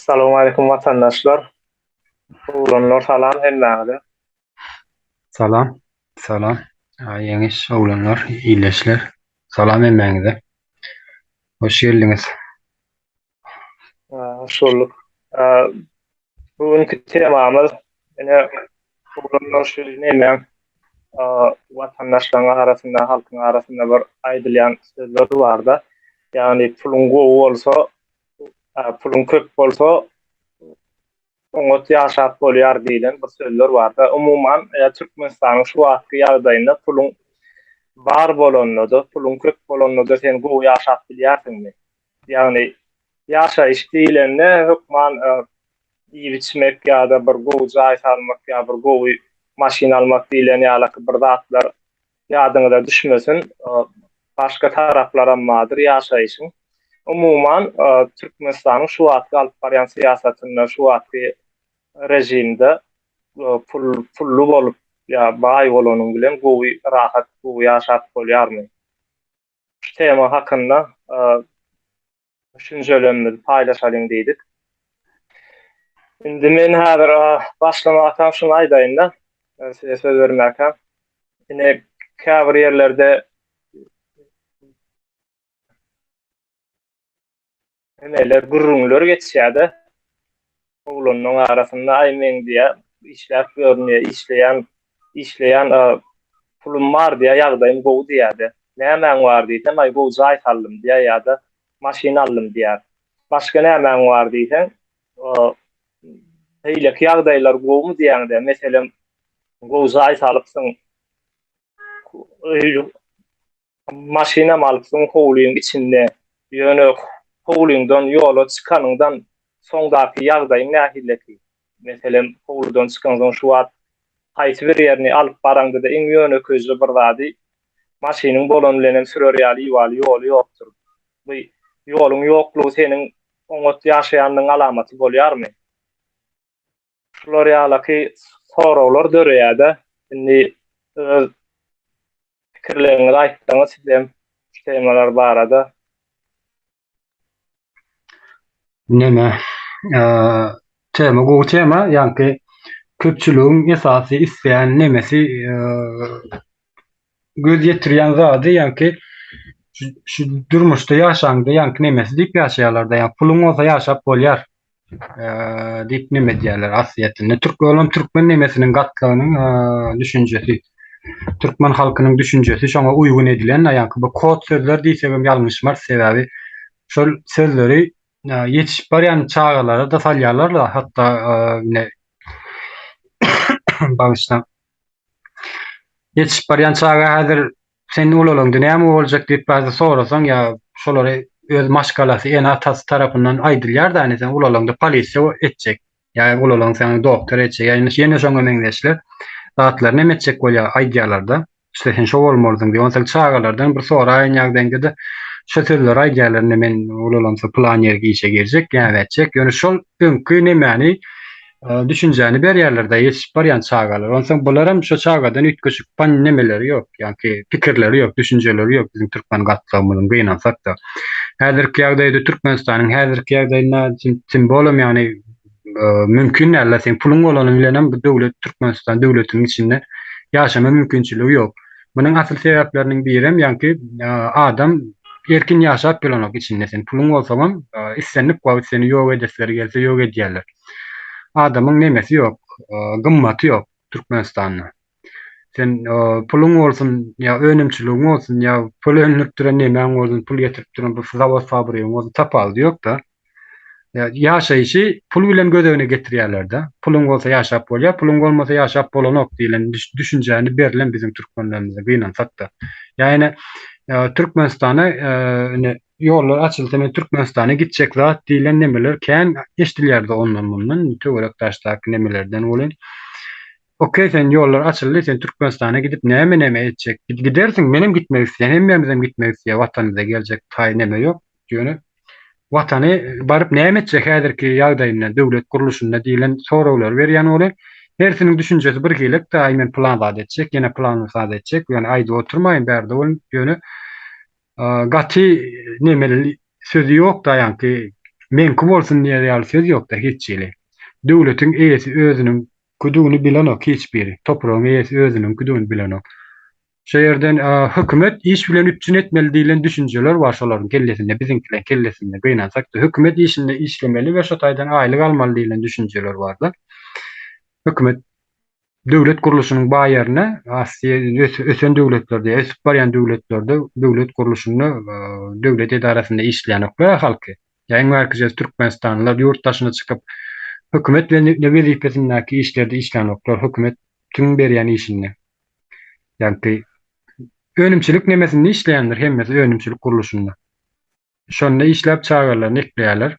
Salowmaleýkim watandaşlar. Oglanlar salam hemmäňize. Salam. Salam. Ýeňiş oglanlar, ildeşler. Salam hemmäňize. Hoş geldiňiz. Hoş bulduk. Bu günki temamyz ine oglanlar şu näme watandaşlaryň arasynda, halkyň arasynda bir aýdylýan sözler barda. Ýagny puluň gowy bolsa, puluň köp bolsa oňat ýaşap bolýar diýlen bir sözler barda. Umuman, Türkmenistanyň şu wagtky ýagdaýynda puluň bar bolanda-da, puluň köp bolanda-da sen gowy ýaşap bilýärsiňmi? Ýagny ýaşaýyş diýlende hökman iýip-içmek ýa-da bir gowy jaý salmak ýa bir gowy maşyn almak diýlen ýalaky bir zatlar ýadyňyza düşmesin. Başga taraplaram bardyr ýaşaýşyň. Umuman, Türkmenistanyň şu wagtky alyp barýan syýasatynda, şu wagtky režimde pul pully bolup ýa baý bolanyň bilen gowy, rahat, gowy ýaşap bolýarmy? Şu tema hakynda düşünjelerimizi paýlaşalyň diýdik. Indi men häzir başlamakam şuny aýdaýyn-da, size söz bermäkäm. Ine, käbir ýerlerde Nemeler gürrüňler geçýärde oglanlaň arasynda aý meň diýýär işläp ýörün diýýär işleýän işleýän pulum bar diýýär ýagdaýym gowy diýýärde nämäň bar diýsem aý gowy jaý saldym diýýär ýa-da maşyn aldym diýýär başga nämäň bar diýseň beýleki ýagdaýlar gowumy diýýäňde meselem gowy jaý salypsyň Maşynam alypsyň howlyň içinde, ýöne howlyňdan ýola çykanyňdan soňdaky ýagdaýyň nähileki? Meselem, howludan çykaňsoň şu wagt haýsy bir ýerini alyp baraňda-da iň ýönekeýje bir zady maşynyň bolany bilenem sürer ýaly iwaly ýoly ýokdur. Bu ýoluň ýoklugy seniň oňat ýaşaýanlygyň alamaty bolýarmy? Şular ýalaky soraglar döreýär-de. Indi öz pikirleriňizi aýtsaňyz sizem şu temalar barada. Neme, tema gowy tema, ýaňky köpçüligiň esasy isleýän nemesi göz ýetirýän zady ýaňky şu durmuşda ýaşaňda ýaňky nemesi diýip ýaşaýarlar-da, ýa puluň bolsa ýaşap bolýar diýip neme edýärler aslyýetinde. Türk olam türkmen nemesiniň gatlagynyň düşünjesi. Türkmen halkynyň düşünjesi şoňa uýgun edilen, ýaňky bu kod sözler diýsegem ýalňyşmarys, sebäbi şol sözleri ýetişip barýan çagalara-da salýarlar-da, hatda ine bagyşla. Ýetişip barýan çaga häzir sen ulalaňda näme boljak diýip bäzi sorasaň ýa şolary öz maşgalasy, ene-atasy tarapyndan aýdylýar-da, ine sen ulalaňda polisiýa etjek, ýa ulalaň seni doktor etjek, ýa ýene şoňa meňzeşler zatlary näme etjek bolýar aýdýarlar-da. İşte sen şo bolmalysyň diýip, onsoň çagalardan bir soraýyn ýagdaýyňda-da şo sözleri aýdýarlar, ine men ulalamsoň pylan ýerge işe girjek, näme etjek. Ýöne şol öňki nemäni düşünjäni berýärler-de ýetişip barýan çagalar. Onsoň bularam şo çagadan üýtgeşik pan nemeleri ýok, ýaňky pikirleri ýok, düşünjeleri ýok biziň türkmen gatlagymyzyň gynansak-da. Häzirki ýagdaýda Türkmenistanyň häzirki ýagdaýynda tim bolam ýagny mümkin däl-de seň puluň bolany bilenem bu döwlet Türkmenistan döwletiniň içinde ýaşama mümkinçiligi ýok. Munuň asyl sebäpleriniň birem ýaňky adam erkin ýaşap bilenok içinde sen puluň bolsagam islendik wagt seni ýok edesleri gelse ýok edýärler. Adamyň nemesi ýok, gymmaty ýok Türkmenistanda. Sen puluň bolsun ýa önümçiligiň bolsun ýa pul öndürip duran nemäň bolsun, pul getirip duran bir zawod fabrigiň bolsun tapawudy ýok-da. Ýaşaýşy pul bilen göz öňüne getirýärler-de. Puluň bolsa ýaşap bolýar, puluň bolmasa ýaşap bolanok diýlen düşünjäni berlen biziň türkmenlerimize gynansak-da. Ýa ýene Türkmenistana ine ýollar açylsa men Türkmenistana gitjek zat diýlen nemeler kän eşidilýärdi ondan mundan töwerek daşdaky nemelerden welin okey sen ýollar açyldy sen Türkmenistana gidip näme näme etjek gidersiň menem gitmek isleýän hemmämizem gitmek isleýär watanymyza geljek taý neme ýok ýöne watany baryp näme etjek häzirki ýagdaýynda döwlet gurluşynda diýlen soraglary berýän welin hersiniň düşünjesi bir hilek aý men pylan zat etjek ýene pylan zat etjek ýöne aýdyp oturmaýyn bärde welin ýöne gaty nemeli sözi ýok-da ýaňky. Meňki bolsun diýer ýaly söz ýokda hiç hili. Döwletiň eýesi özüniň küdügini bilenok hiç biri. Topragyň eýesi özüniň küdügini bilenok. Şo ýerden hökümet iş bilen üpjün etmeli diýlen düşünjeler bar şolaryň kellesinde, biziňkileriň kellesinde gynansak-da hökümet işinde işlemeli we şo taýdan aýlyk almaly diýlen düşünjeler bar-da. Hökümet döwlet gurluşynyň bar ýerine ösen döwletlerde, ösüp barýan döwletlerde döwlet gurluşynda döwlet edarasynda işleýänoklar halky. Ýa iň bärkijesi türkmenistanlylar ýurt daşyna çykyp hökümet wezipesindäki işlerde işlänoklar, hökümetiň berýän işinde. Ýagny önümçilik nemesinde işleýänler hemmesi önümçilik gurluşynda. Şonda işläp çagalaryny ekleýärler,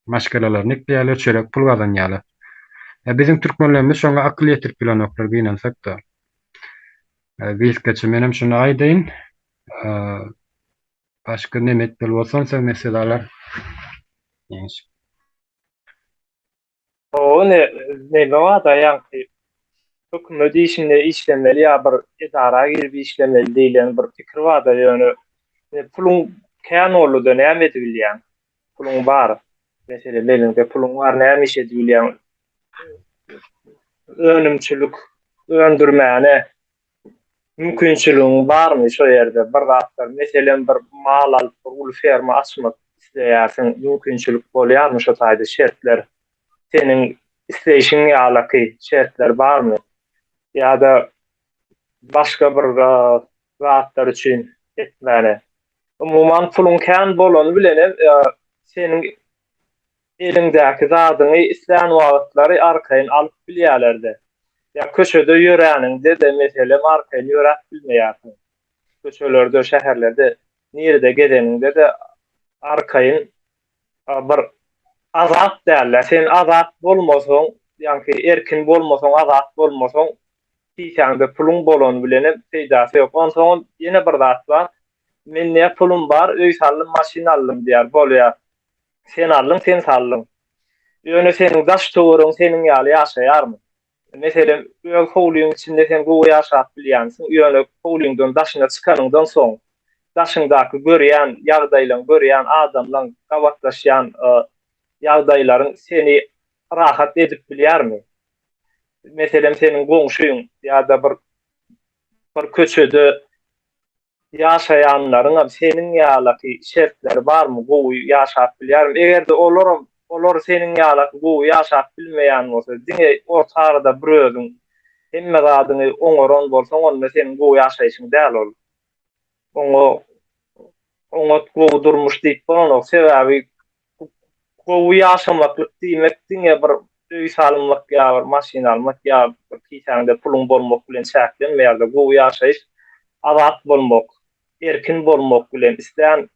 maşgalalaryny ekleýärler, çörek pul gazanýarlar. Ýa biziň türkmenlerimiz şoňa akyl ýetirip bilenoklar gynansak-da. Gysgaça menem şuny aýdaýyn. Başga neme etmeli bolsa onsoň meselalar. Ýeňiş. O ne neme barda ýaňky hökümet işinde işlemeli ýa bir edara girip işlemeli diýlen bir pikir barda ýöne puluň kän boldy-da näme edibilýäň? Puluň bar. Meselem eliňde puluň bar näme iş edibilýäň? Önümçilik öndürmäne Mümkinçiligiň barmy şo ýerde bir zatlar, meselem bir mal alyp bir uly ferma açmak isleýärsiň, mümkinçilik bolýarmy şo taýda şertler seniň isleýşiň ýalaky şertler barmy? Ýa-da başga bir zatlar üçin etmäne. Umuman puluň kän bolany bilenem seniň Eliňdäki zadyňy islän wagtlary arkaýyn alyp bilýärler-de. Ýa köçede ýöräniňde-de, meselem, arkaýyn ýöräp bilmeýärsiň. Köçelerde, şäherlerde, nirede gezeniňde-de arkaýyn bir azat däl-de. Sen azat bolmasaň, ýaňky erkin bolmasaň, azat bolmasaň, kisäňde puluň bolany bilenem peýdasy ýok. Onsoňam ýene bir zat bar. Mende pulum bar, öý saldym, maşyn aldym diýýär. Bolýar. Sen aldyň, sen saldyň. Ýöne seniň daş-töweregiň seniň ýaly ýaşaýarmy? Meselem, öz howlyň içinde sen gowy ýaşap bilýänsiň, ýöne howlyňdan daşyna çykanyňdan soň, daşyňdaky görýän ýagdaýlaň, görýän adamlaň, gabatlaşýan ýagdaýlaryň seni rahat edip bilýärmi? Meselem, seniň goňşyň ýa-da bir bir köçede Ýaşaýanlaryňam seniň ýalaky şertleri barmy gowy ýaşap bilýärmi egerde olaram olar seniň ýalaky gowy ýaşap bilmeýän bolsa diňe orta arada bir özüň hemme zadyňy oňaran bolsaň onda seniň gowy ýaşaýşyň däl ol oňa oňat gowy durmuş diýip bolanok sebäbi Gowy ýaşamaklyk diýmek diňe bir öý salmak ýa bir maşyn almak ýa bir kisäňde puluň bolmak bilen çäklenmeýär-de, gowy ýaşaýyş azat bolmak, erkin bolmak bilen, islän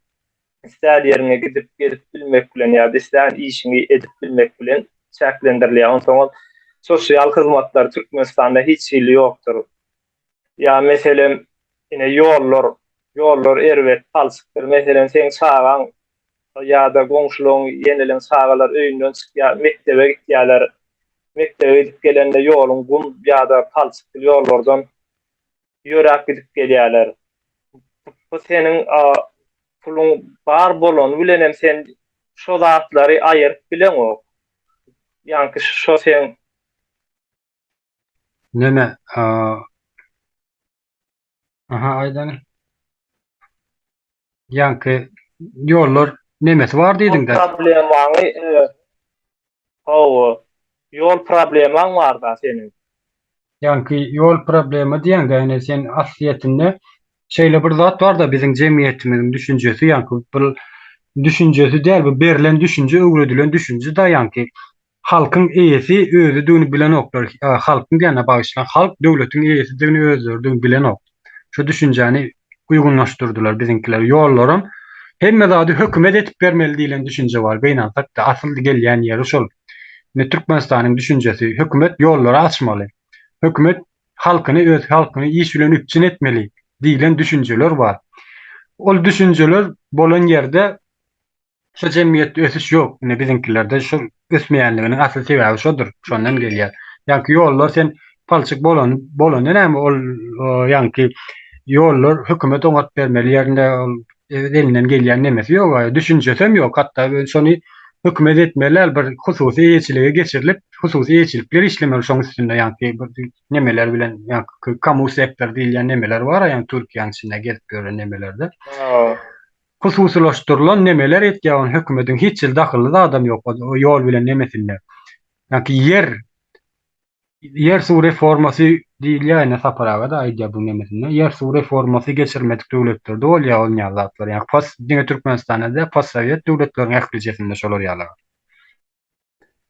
islän ýeriňe gidip gelip bilmek bilen ýa-da islän işiňi edip bilmek bilen çäklendirilýär. Onsoňam sosial hyzmatlar Türkmenistanda hiç hili ýokdur. Ýa meselem, ine ýollar, ýollar erbet, palçykdyr. Meselem, seň çagaň ýa-da goňşularyň ýeneleň çagalar öýünden çykýar, mekdebe gitýärler. Mekdebe gidip gelende ýoluň gum ýa-da palçykly ýollardan ýöräp gidip gelýärler. Bu seniň puluň bar bolany bilenem sen şo zatlary aýyryp bileňok. Ýaňky şo seň Neme, aha aýdany. Ýaňky ýollar nemesi bar diýdiň-dä. Problemaňy, hawa, ýol problemaň bar-da seniň. Ýaňky ýol problema diýeňde, ine sen aslyýetinde şeýle bir zat bar-da biziň jemgyýetimiziň düşünjesi, ýaňky bir düşünjesi däl, bu berlen düşünje, öwredilen düşünje-da ýaňky. Halkyň eýesi özüdigini bilenoklar. Halkyň diýende bagyşlaň, halk döwletiň eýesidigini özleridigini bilenok. Şu düşünjäni uýgunlaşdyrdylar biziňkiler. Ýollaram hemme zady hökümet edip bermeli diýlen düşünje bar. Gynansak-da asyl gelýän ýeri şol. Indi Türkmenistanyň düşünjesi hökümet ýollary açmaly. Hökümet halkyny öz halkyny iş bilen üpjün etmeli diýlen düşünjeler bar. Ol düşünjeler bolan ýerde Şu jemgyýetde ösüş ýok. Ine biziňkilerde şu ösmeýänliginiň asyl sebäbi şodur. Şondan gelýär. Ýaňky ýollar sen palçyk bolan bolanda näme ol ýaňky ýollar hökümet oňat bermeli ýerinde ol elinden gelýän nemesi ýok. Düşünjesem ýok. Hatda şony Hökümet etmeli däl, bir hususy eýeçilige geçirilip, hususy eýeçilikler işlemeli şoň üstünde ýaňky bir nemeler bilen ýaňky kamu sektor diýilýän nemeler bar ýaňky Türkiýäň içinde gezip ýören nemelerde. Hususylaşdyrylan nemeler etýär ony hökümetiň hiç hili dahylly zadam ýok o ýol bilen nemesinde. Ýaňky ýer Ýer suw reformasy diýilýär ine Sapar aga-da aýdýar bu nemesinde. Ýer suw reformasy geçirmedik döwletlerde bolýar ol ýaly zatlar. Ýagny pos diňe Türkmenistanda däl, postsowet döwletleriň ählijesinde şolar ýaly.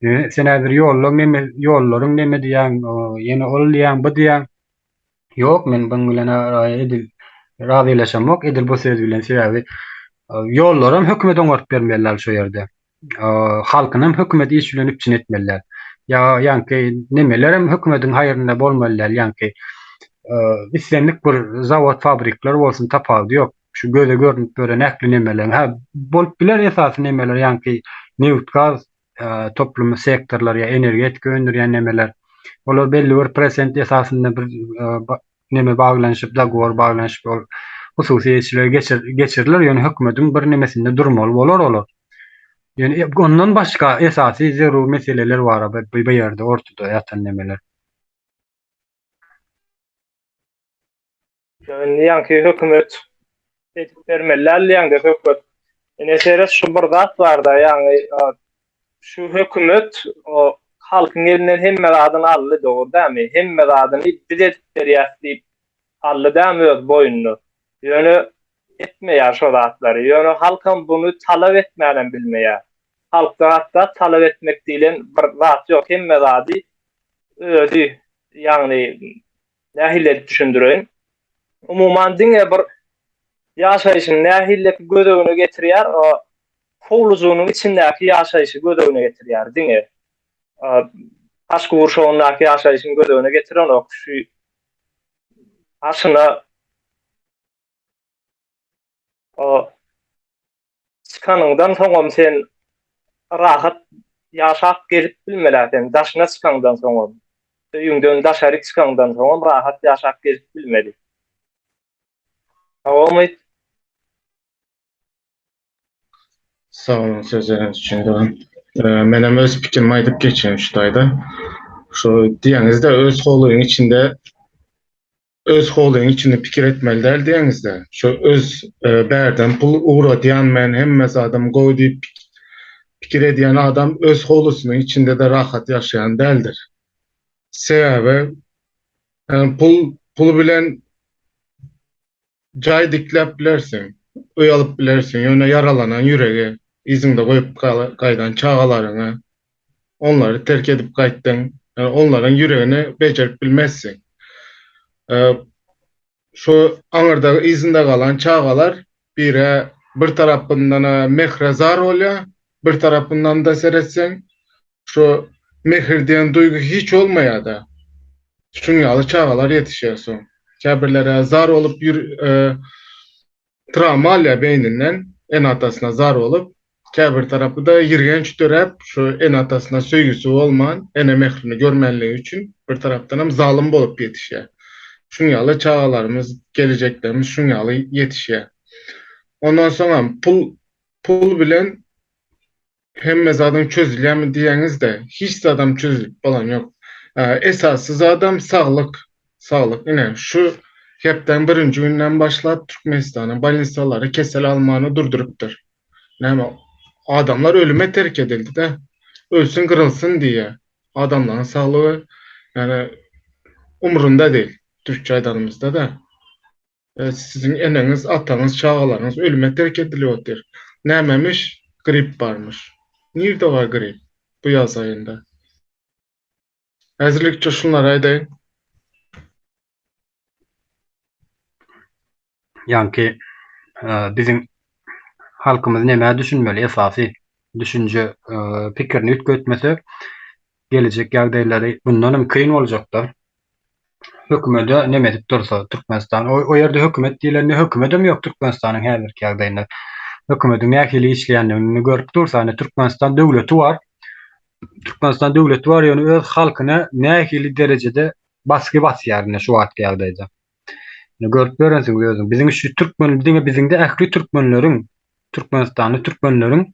Ýöne sen häzir ýollaň neme ýollaryň neme diýýäň, ýene ol diýýäň, bu diýýäň. Ýok, men buň bilen edil razylaşamok, edil bu söz bilen sebäbi ýollaram hökümet oňaryp bermeli däl şo ýerde. Halkynam hökümet iş bilen üpjün etmeli däl. Ýa ýaňky nemelerem hökümetiň haýrynda bolmaly däl, ýaňky islendik bir zawod fabrikler bolsun tapawudy ýok. Şu göze görnüp ýören ähli nemeleriň, hä bolup biler esasy nemeler ýaňky nebit gaz toplumy sektorlar ýa energetika öndürýän nemeler. Olar belli bir prosent esasynda bir neme baglanyşyp, dogowor baglanyşyp ol hususy eýeçilige geçir, geçiriler, ýöne hökümetiň bir nemesinde durmaly bolar olar. Ýöne ondan başga esasy zerur meseleler bar bu ýerde ortada ýatan nemeler. Indi ýaňky hökümet edip bermeli däl diýýäňde söhbet. Ine seret şu bir zat barda ýaňy şu hökümet halkyň elinden hemme zadyny aldy dogry dämi? Hemme zadyny biz edip berýäs diýip aldy dämi öz boýnuna. Ýöne etmeýär şo zatlary. Ýöne halkam buny talap etmänem bilmeýär. Halkda hatda talap etmek diýlen bir zat ýok. Hemme zady özi ýagny Nähili edip düşündireýin? Umuman diňe bir ýaşaýşyny nähileki göz öňüne getirýär, o howlujygynyň içindäki ýaşaýşy göz öňüne getirýär diňe. Daşky gurşawyndaky ýaşaýşyny göz öňüne getirenok. Şu aşyna o çykanyňdan soňam sen rahat ýaşap gezip bilmeli sen daşyna çykaňdan soňam. Öýüňden daşary çykaňdan soňam rahat ýaşap gezip bilmeli. Hawa Umyt. Sag boluň sözleriňiz üçin dogan. Menem öz pikirimi aýdyp geçeýin şu taýda. Şu diýeňizde öz howlyň içinde öz howlyň içinde pikir etmeli däl diýeňizde. Şu öz e, bärden pul ugradýan men hemme zadym gowy diýip pikir edýän adam öz howlusynyň içinde-de rahat ýaşaýan däldir. Sebäbi e, pul pul bilen jaý dikläp bilersiň, öý alyp bilersiň, ýöne ýaralanan ýüregi yzyňda goýup gaýdan çagalaryňy onlary terk edip gaýtdyň, onlaryň ýüregini bejerip bilmezsiň. Şu aňyrda yzynda galan çagalar bire bir tarapyndan mähre zar bolýar, bir tarapyndan-da seretseň şu mähir diýen duýgy hiç bolmaýar-da. Şuň ýaly çagalar ýetişýär soň. Käbirleri zar bolup ýür Trawma alýar beýninden, ene-atasyna zar bolup, käbir tarapy-da ýirgenç döräp, şu ene-atasyna söýgüsi bolman, ene mährini görmänligi üçin bir tarapdanam zalym bolup ýetişýär. Şuň ýaly çagalarymyz, gelejeklerimiz şuň ýaly ýetişýär. Ondan soňam pul pul bilen Hemme zadyň çözülýärmi diýýäňizde, hiç zadam çözülip bolan ýok. Esasy zadam saglyk, saglyk. Ine, şu hepdäň birinji gününden başlap Türkmenistanyň bolnisalary kesel almany durdurypdyr. Näme, adamlar ölüme terk edildi-de. Ölsün, gyrylsyn diýýär. Adamlaryň saglygy, ýagny umrunda däl, türkçe aýdanymyzda-da. Siziň eneňiz, ataňyz, çagalaryňyz ölüme terk edilip otyr. Nämemiş? Grip barmyş. Nirde bar grip bu ýaz aýynda? Häzirlikçe şunlary aýdaýyn. Ýaňky biziň halkymyz nämä düşünmeli esasy düşünje pikirini üýtgetmese gelejek ýagdaýlary bundanam kyn boljakda. Hökümede neme edip dursa Türkmenistan o, o ýerde hökümet diýlende hökümedem ýok Türkmenistanyň häzirki ýagdaýynda. Hökümediň nähili işleýändigini görüp dursa, ýani Türkmenistan döwleti bar. Türkmenistan döwleti bar, ýöne öz halkyna nähili derejede basgy basýar ine şu wagtky ýagdaýda. Ine görüp ýörensiňiz özüň. Biziň şu türkmen diňe biziň de ähli türkmenleriň Türkmenistanly türkmenleriň.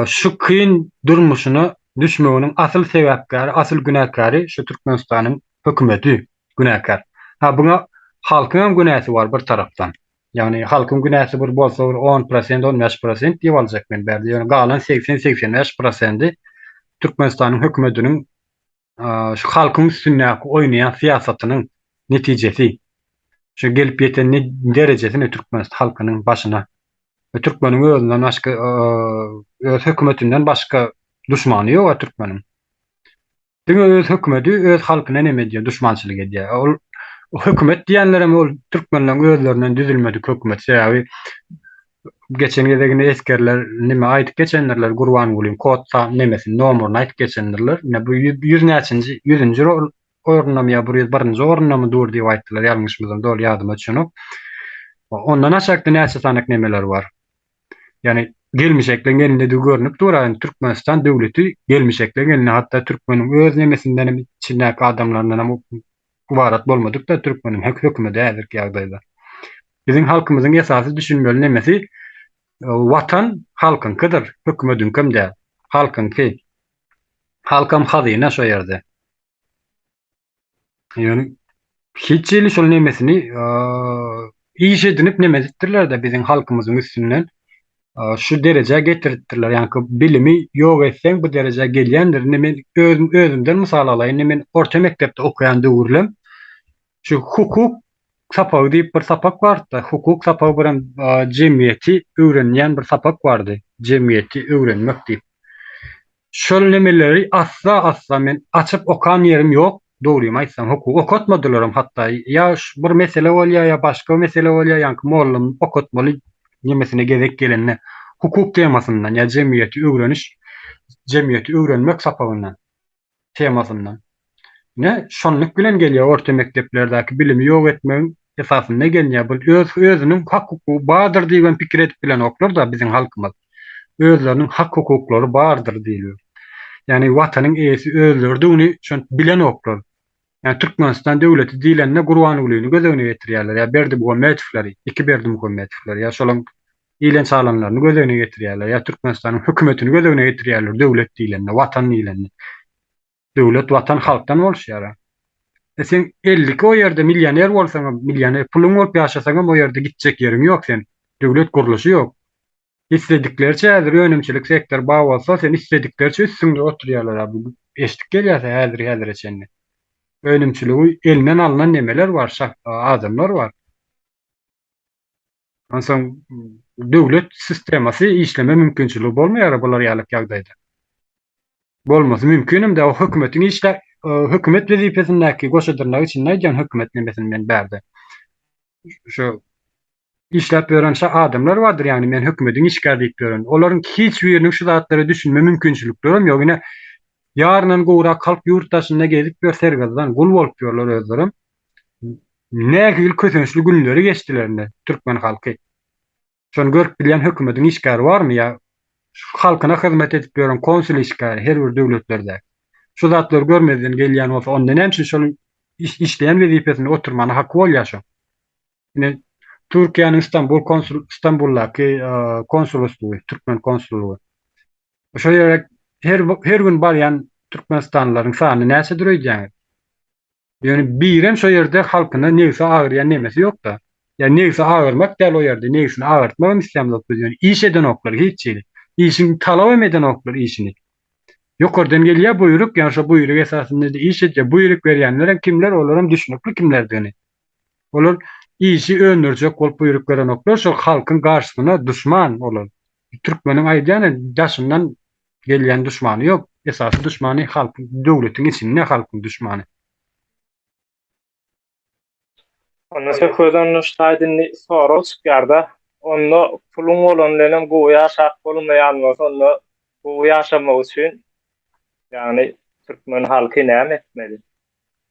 Şu kyn durmuşyna düşmeginiň asyl sebäpkäri, asyl günäkäri şu Türkmenistanyň hökümeti günäkär. Ha buňa halkyň hem günäsi bar bir tarapdan. Ýagny halkyň günäsi bir bolsa bir 10 prosent, 15 prosent diýip aljak men bärde. Ýöne galan 80-85 prosendi Türkmenistanyň hökümetiniň şu halkyň üstündäki oýnaýan syýasatynyň netijesi. Şu gelip ýeten derejesini Türkmenistan halkynyň başyna we türkmeniň özünden başga öz hökümetinden başga duşmany ýok türkmeniň. Diňe öz hökümeti öz halkyna neme edýär, duşmançylyk edýär. Ol hökümet diýenlerem ol türkmenleriň özlerinden düzülmedik hökümet. Sebäbi geçen gezeginde esgerler neme aýdyp geçendirler Gurbangulyň kod nemesini, nomerini aýdyp geçendirler. Ine bu ýüz näçinji, ýüzünji orundamy ýa bir 101-nji orundamy dur diýip aýtdylar, ýalňyşmasam doly ýadyma düşenok. Ondan aşakda näçe sanak nemeler bar. Ýagny gelmişekleň elindedigi görnüp dur, ýagny Türkmenistan döwleti gelmişekleň elinde, hatda türkmeniň öz nemesinden hem içindäki adamlaryndan hem ybarat bolmadyk-da türkmeniň hökümeti häzirki ýagdaýda. Biziň halkymyzyň esasy düşünmeli nemesi Watan halkyňkydyr, hökümediňkem däl. Halkyňky. Halkam hazyna şo ýerde. Ýöne hiç hili şol nemesini iş edinip neme edipdirler-de biziň halkymyzyň üstünden şu derejä getiripdirler. Ýaňky bilimi ýok etseň bu derejä gelýändir. Indi men öz özümden mysal alaýyn. Indi men orta mekdepde okaýan döwürlem şu hukuk sapagy diýip bir sapak bardy-da. Hukuk sapagy birem jemgyýeti öwrenýän bir sapak bardy. Jemgyýeti öwrenmek diýip. Şol nemeleri asla-asla men açyp okan ýerim ýok, dogrymy aýtsam, hukuk okatmadylaram hatda. Ýa bir mesele bolýar, ýa başga mesele bolýar, ýaňky mollum okatmaly nemesine gezek gelende hukuk temasyndan ýa jemgyýeti öwreniş, jemgyýeti öwrenmek sapagyndan. temasyndan. Ine, şonluk bilen gelýär orta mekdeplerdäki bilimi ýok etmegiň esasynda gelinýär. Bu öz özüniň hak-hukugy bardyr diýibem pikir edip bilenoklar-da biziň halkymyz. Özleriniň hak-hukuklary bardyr diýilýär. Ýagny watanyň eýesi özleridigini şony bilenoklar. Ýagny Türkmenistan döwleti diýlende Gurbangulyny göz öňüne getirýärler ýa Berdimuhamedowlary, iki Berdimuhamedowlary ýa şolaň ilen çalanlaryny göz öňüne getirýärler ýa Türkmenistanyň hökümetini göz öňüne getirýärler döwlet diýlende, watan diýlende. Döwlet watan halkdan boluşýar. E sen 52 o ýerde millioner bolsaňam, millioner puluň bolup ýaşasaňam o ýerde gitjek ýeriň ýok sen. Döwlet gurluşy ýok. Islediklerçe häzir önümçilik sektory bar bolsa, sen islediklerçe üstüňde oturýarlar a bu eşidip gelýärse häzir häzire çenli. Önümçiligi elinden alnan nemeler bar, adamlar bar. Onsoň döwlet sistemasy işleme mümkinçiligi bolmaýar bular ýalyk ýagdaýda. Bolmasy mümkinem däl. O hökümetiň işlä hökümet wezipesindäki goşa dyrnak içinde aýdýan hökümet nemesini men bärde. Şu işläp ýören şa adamlar bardyr, ýagny men hökümetiň işgäri diýip ýören. Olaryň hiç biriniň şu zatlara düşünme mümkinçiliklerem ýok. Ine ýaryndan gowrak halk ýurt daşynda gezip ýör sergezdan, gul bolup ýörler özlerem. Nähili kösençli günleri geçdiler indi türkmen halky. Şony görüp bilýän hökümediň işgäri barmy ýa şu halkyna hyzmat edip ýören konsul işgäri her bir döwletlerde. Şu zatlary görmezden gelýän bolsa onda näme üçin şol işleýän wezipesinde oturmana haky bolýar şoň. Ine Türkiýäniň Istanbul konsul Istanbuldaky konsuloslygy, türkmen konsullygy. Şo ýere her her gün barýan türkmenistanlylaryň sany näçedir öýdýäňiz? Ýöne birem şo ýerde halkyna nebsi agyrýan nemesi ýokda. Ýa nebsi agyrmak däl o ýerde, nebsini agyrtmagam islämzok biz ýöne iş edenoklar hiç hili. Işiň talabam edenoklar işini. Ýokardan gelýär buýruk, ýa şo buýruk esasynda-da iş edýär. Buýruk berýänlerem kimler, olaram düşnükli kimlerdigini. Olar işi öndürjek bolup buýruk berenoklar, şol halkyň garşysyna duşman olar. Türkmeniň aýdýany daşyndan Gelýän duşmany ýok. Esasy duşmany halkyň, döwletiň içinde halkyň duşmany. Onda söhbet onda şu taýda indi sorag çykýarda. Onda puluň bolan bilenem gowy ýaşap bolmaýan bolsa onda gowy ýaşamak üçin ýagny türkmen halky näme etmeli?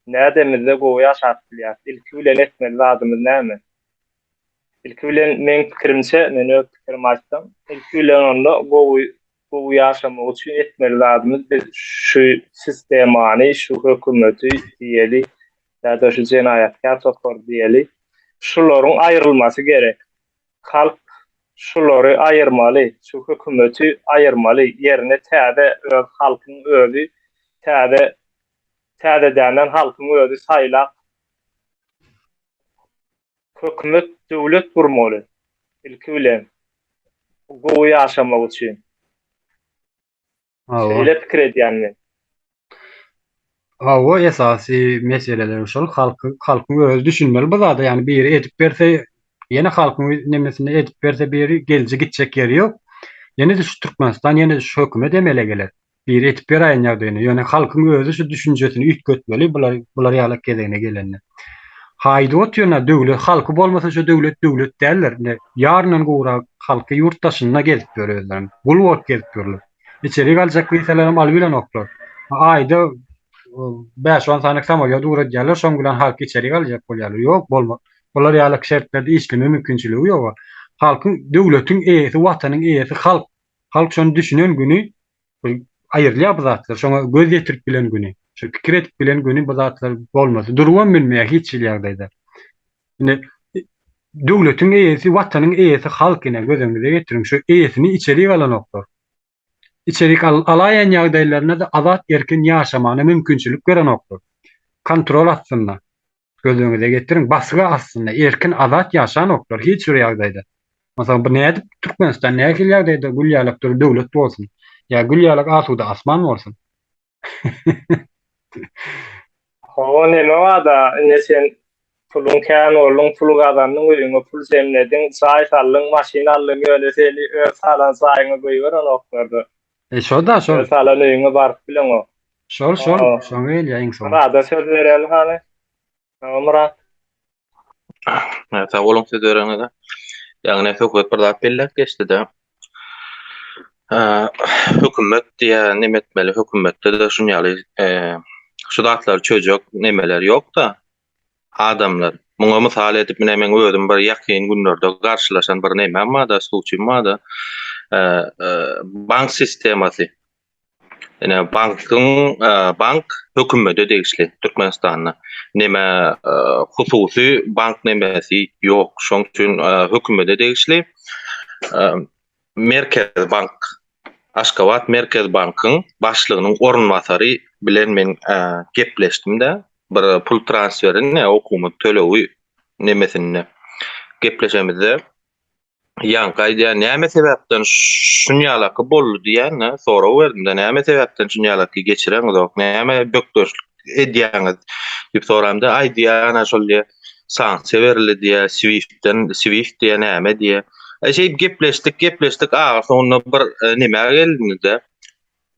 Nädemizde gowy ýaşap bilýäris? Ilki bilen etmeli zadymyz näme? Ilki bilen meň pikirimçe, men öz pikirimi aýtsam, ilki bilen onda gowy gowy ýaşamak üçin etmeli zadymyz biz şu sistemany, şu hökümeti diýeli ýa-da şu jenaýatkär topary diýeli, şularyň aýrylmasy gerek. Halk. Şulary aýyrmaly, şu hökümeti aýyrmaly, ýerine täze öz halkyň özi täze täzedänden halkyň özi saýlap hökümet döwlet gurmaly ilki bilen gowy ýaşamak üçin. Hawa. Şeýle pikir edýän men. Hawa, esasy meseleler şol halky halkyň özi düşünmeli bu zada, ýagny biri edip berse, ýene halkyň nemesinde edip berse biri gelji gitjek ýeri ýok. Ýene-de şu Türkmenistan, ýene-de şu hökümet emele geler. Biri edip beräýen ýagdaýynda, ýöne halkyň özi şu düşünjesini üýtgetmeli bular bular ýalak gezegine gelende. Haýdy otyrna döwlet halky bolmasa şu döwlet döwlet däldir. Ine ýaryndan gowrak halky ýurt daşynda gezip ýör özlerini. Gul bolup gezip ýörler. Içerik aljak diýselerem alybilenoklar. Aýda 5-10 sany samolýot ugradýarlar, şoň bilen halky içerik aljak bolýarlar. Ýok, bolmaz. Bular ýaly şertlerde işleme mümkinçiligi ýok. Halkyň, döwletiň eýesi, watanyň eýesi halk. Halk şony düşünen güni aýrylýar bu zatlar. Şoňa göz ýetirip bilen güni, şu pikir edip bilen güni bu zatlar bolmaz. Durubam bilmeýär hiç hili ýagdaýda. Indi döwletiň eýesi, watanyň eýesi halk ine göz öňüňize getiriň. Şu eýesini içerik alanoklar. Içerik al alaýan ýagdaýlarynda-da azat erkin ýaşamagyna mümkinçilik berenoklar. Kontrol astynda. Göz öňüňize getiriň, basgy astynda erkin azat ýaşanoklar hiç bir ýagdaýda. Onsoň bu nädip Türkmenistan nähili ýagdaýda gül ýalak dury döwlet bolsun? Ýa gül ýalak asuda asman bolsun? Hawa neme barda indi sen puluň kän bolduň pul gazandyň öýüňe pul jemlediň jaý saldyň maşyn aldyň ýöne seni öz salan jaýyňa goýberenoklarda. E şo-da şol. Öz salan öýüňe baryp bileňok. Şol şol şoňa gelýär iň soňy. Myrada söz bereli hany. Saňa Myrat. Ha, sag boluň söz bereniňize. Ýagny söhbet bir zat belläp geçdi-de. Hökümet diýä neme etmeli, hökümetde-de şun ýaly şu zatlary çözjek nemeler ýok-da. Adamlar. Muňa mysal edip, mine meň özüm bir ýakyn günlerde garşylaşan bir nemem bar-da, sluçym bar-da. Bank sistemasy. Ine bankyň bank hökümete degişli Türkmenistanda. Neme hususy bank nemesi ýok. Şoň üçin hökümete degişli Merkezi bank Aşgabat Merkezi bankyň başlygynyň orunbasary bilen men gepleşdim-de, bir pul transferi ne okuwymyz tölegi nemesinde gepleşemizde Ýaňky aýdýan näme sebäpden şunýalaky boldy diýende sorag berdim-de näme sebäpden şunýalaky geçireňizok, näme bökdençlik edýäňiz diýip soramda aýdýar ana şol diýe sanksiýa berildi diýe swiftden swift diýe näme diýe. E şeýdip gepleşdik gepleşdik ahyr soňunda bir e, nämä gelindi-de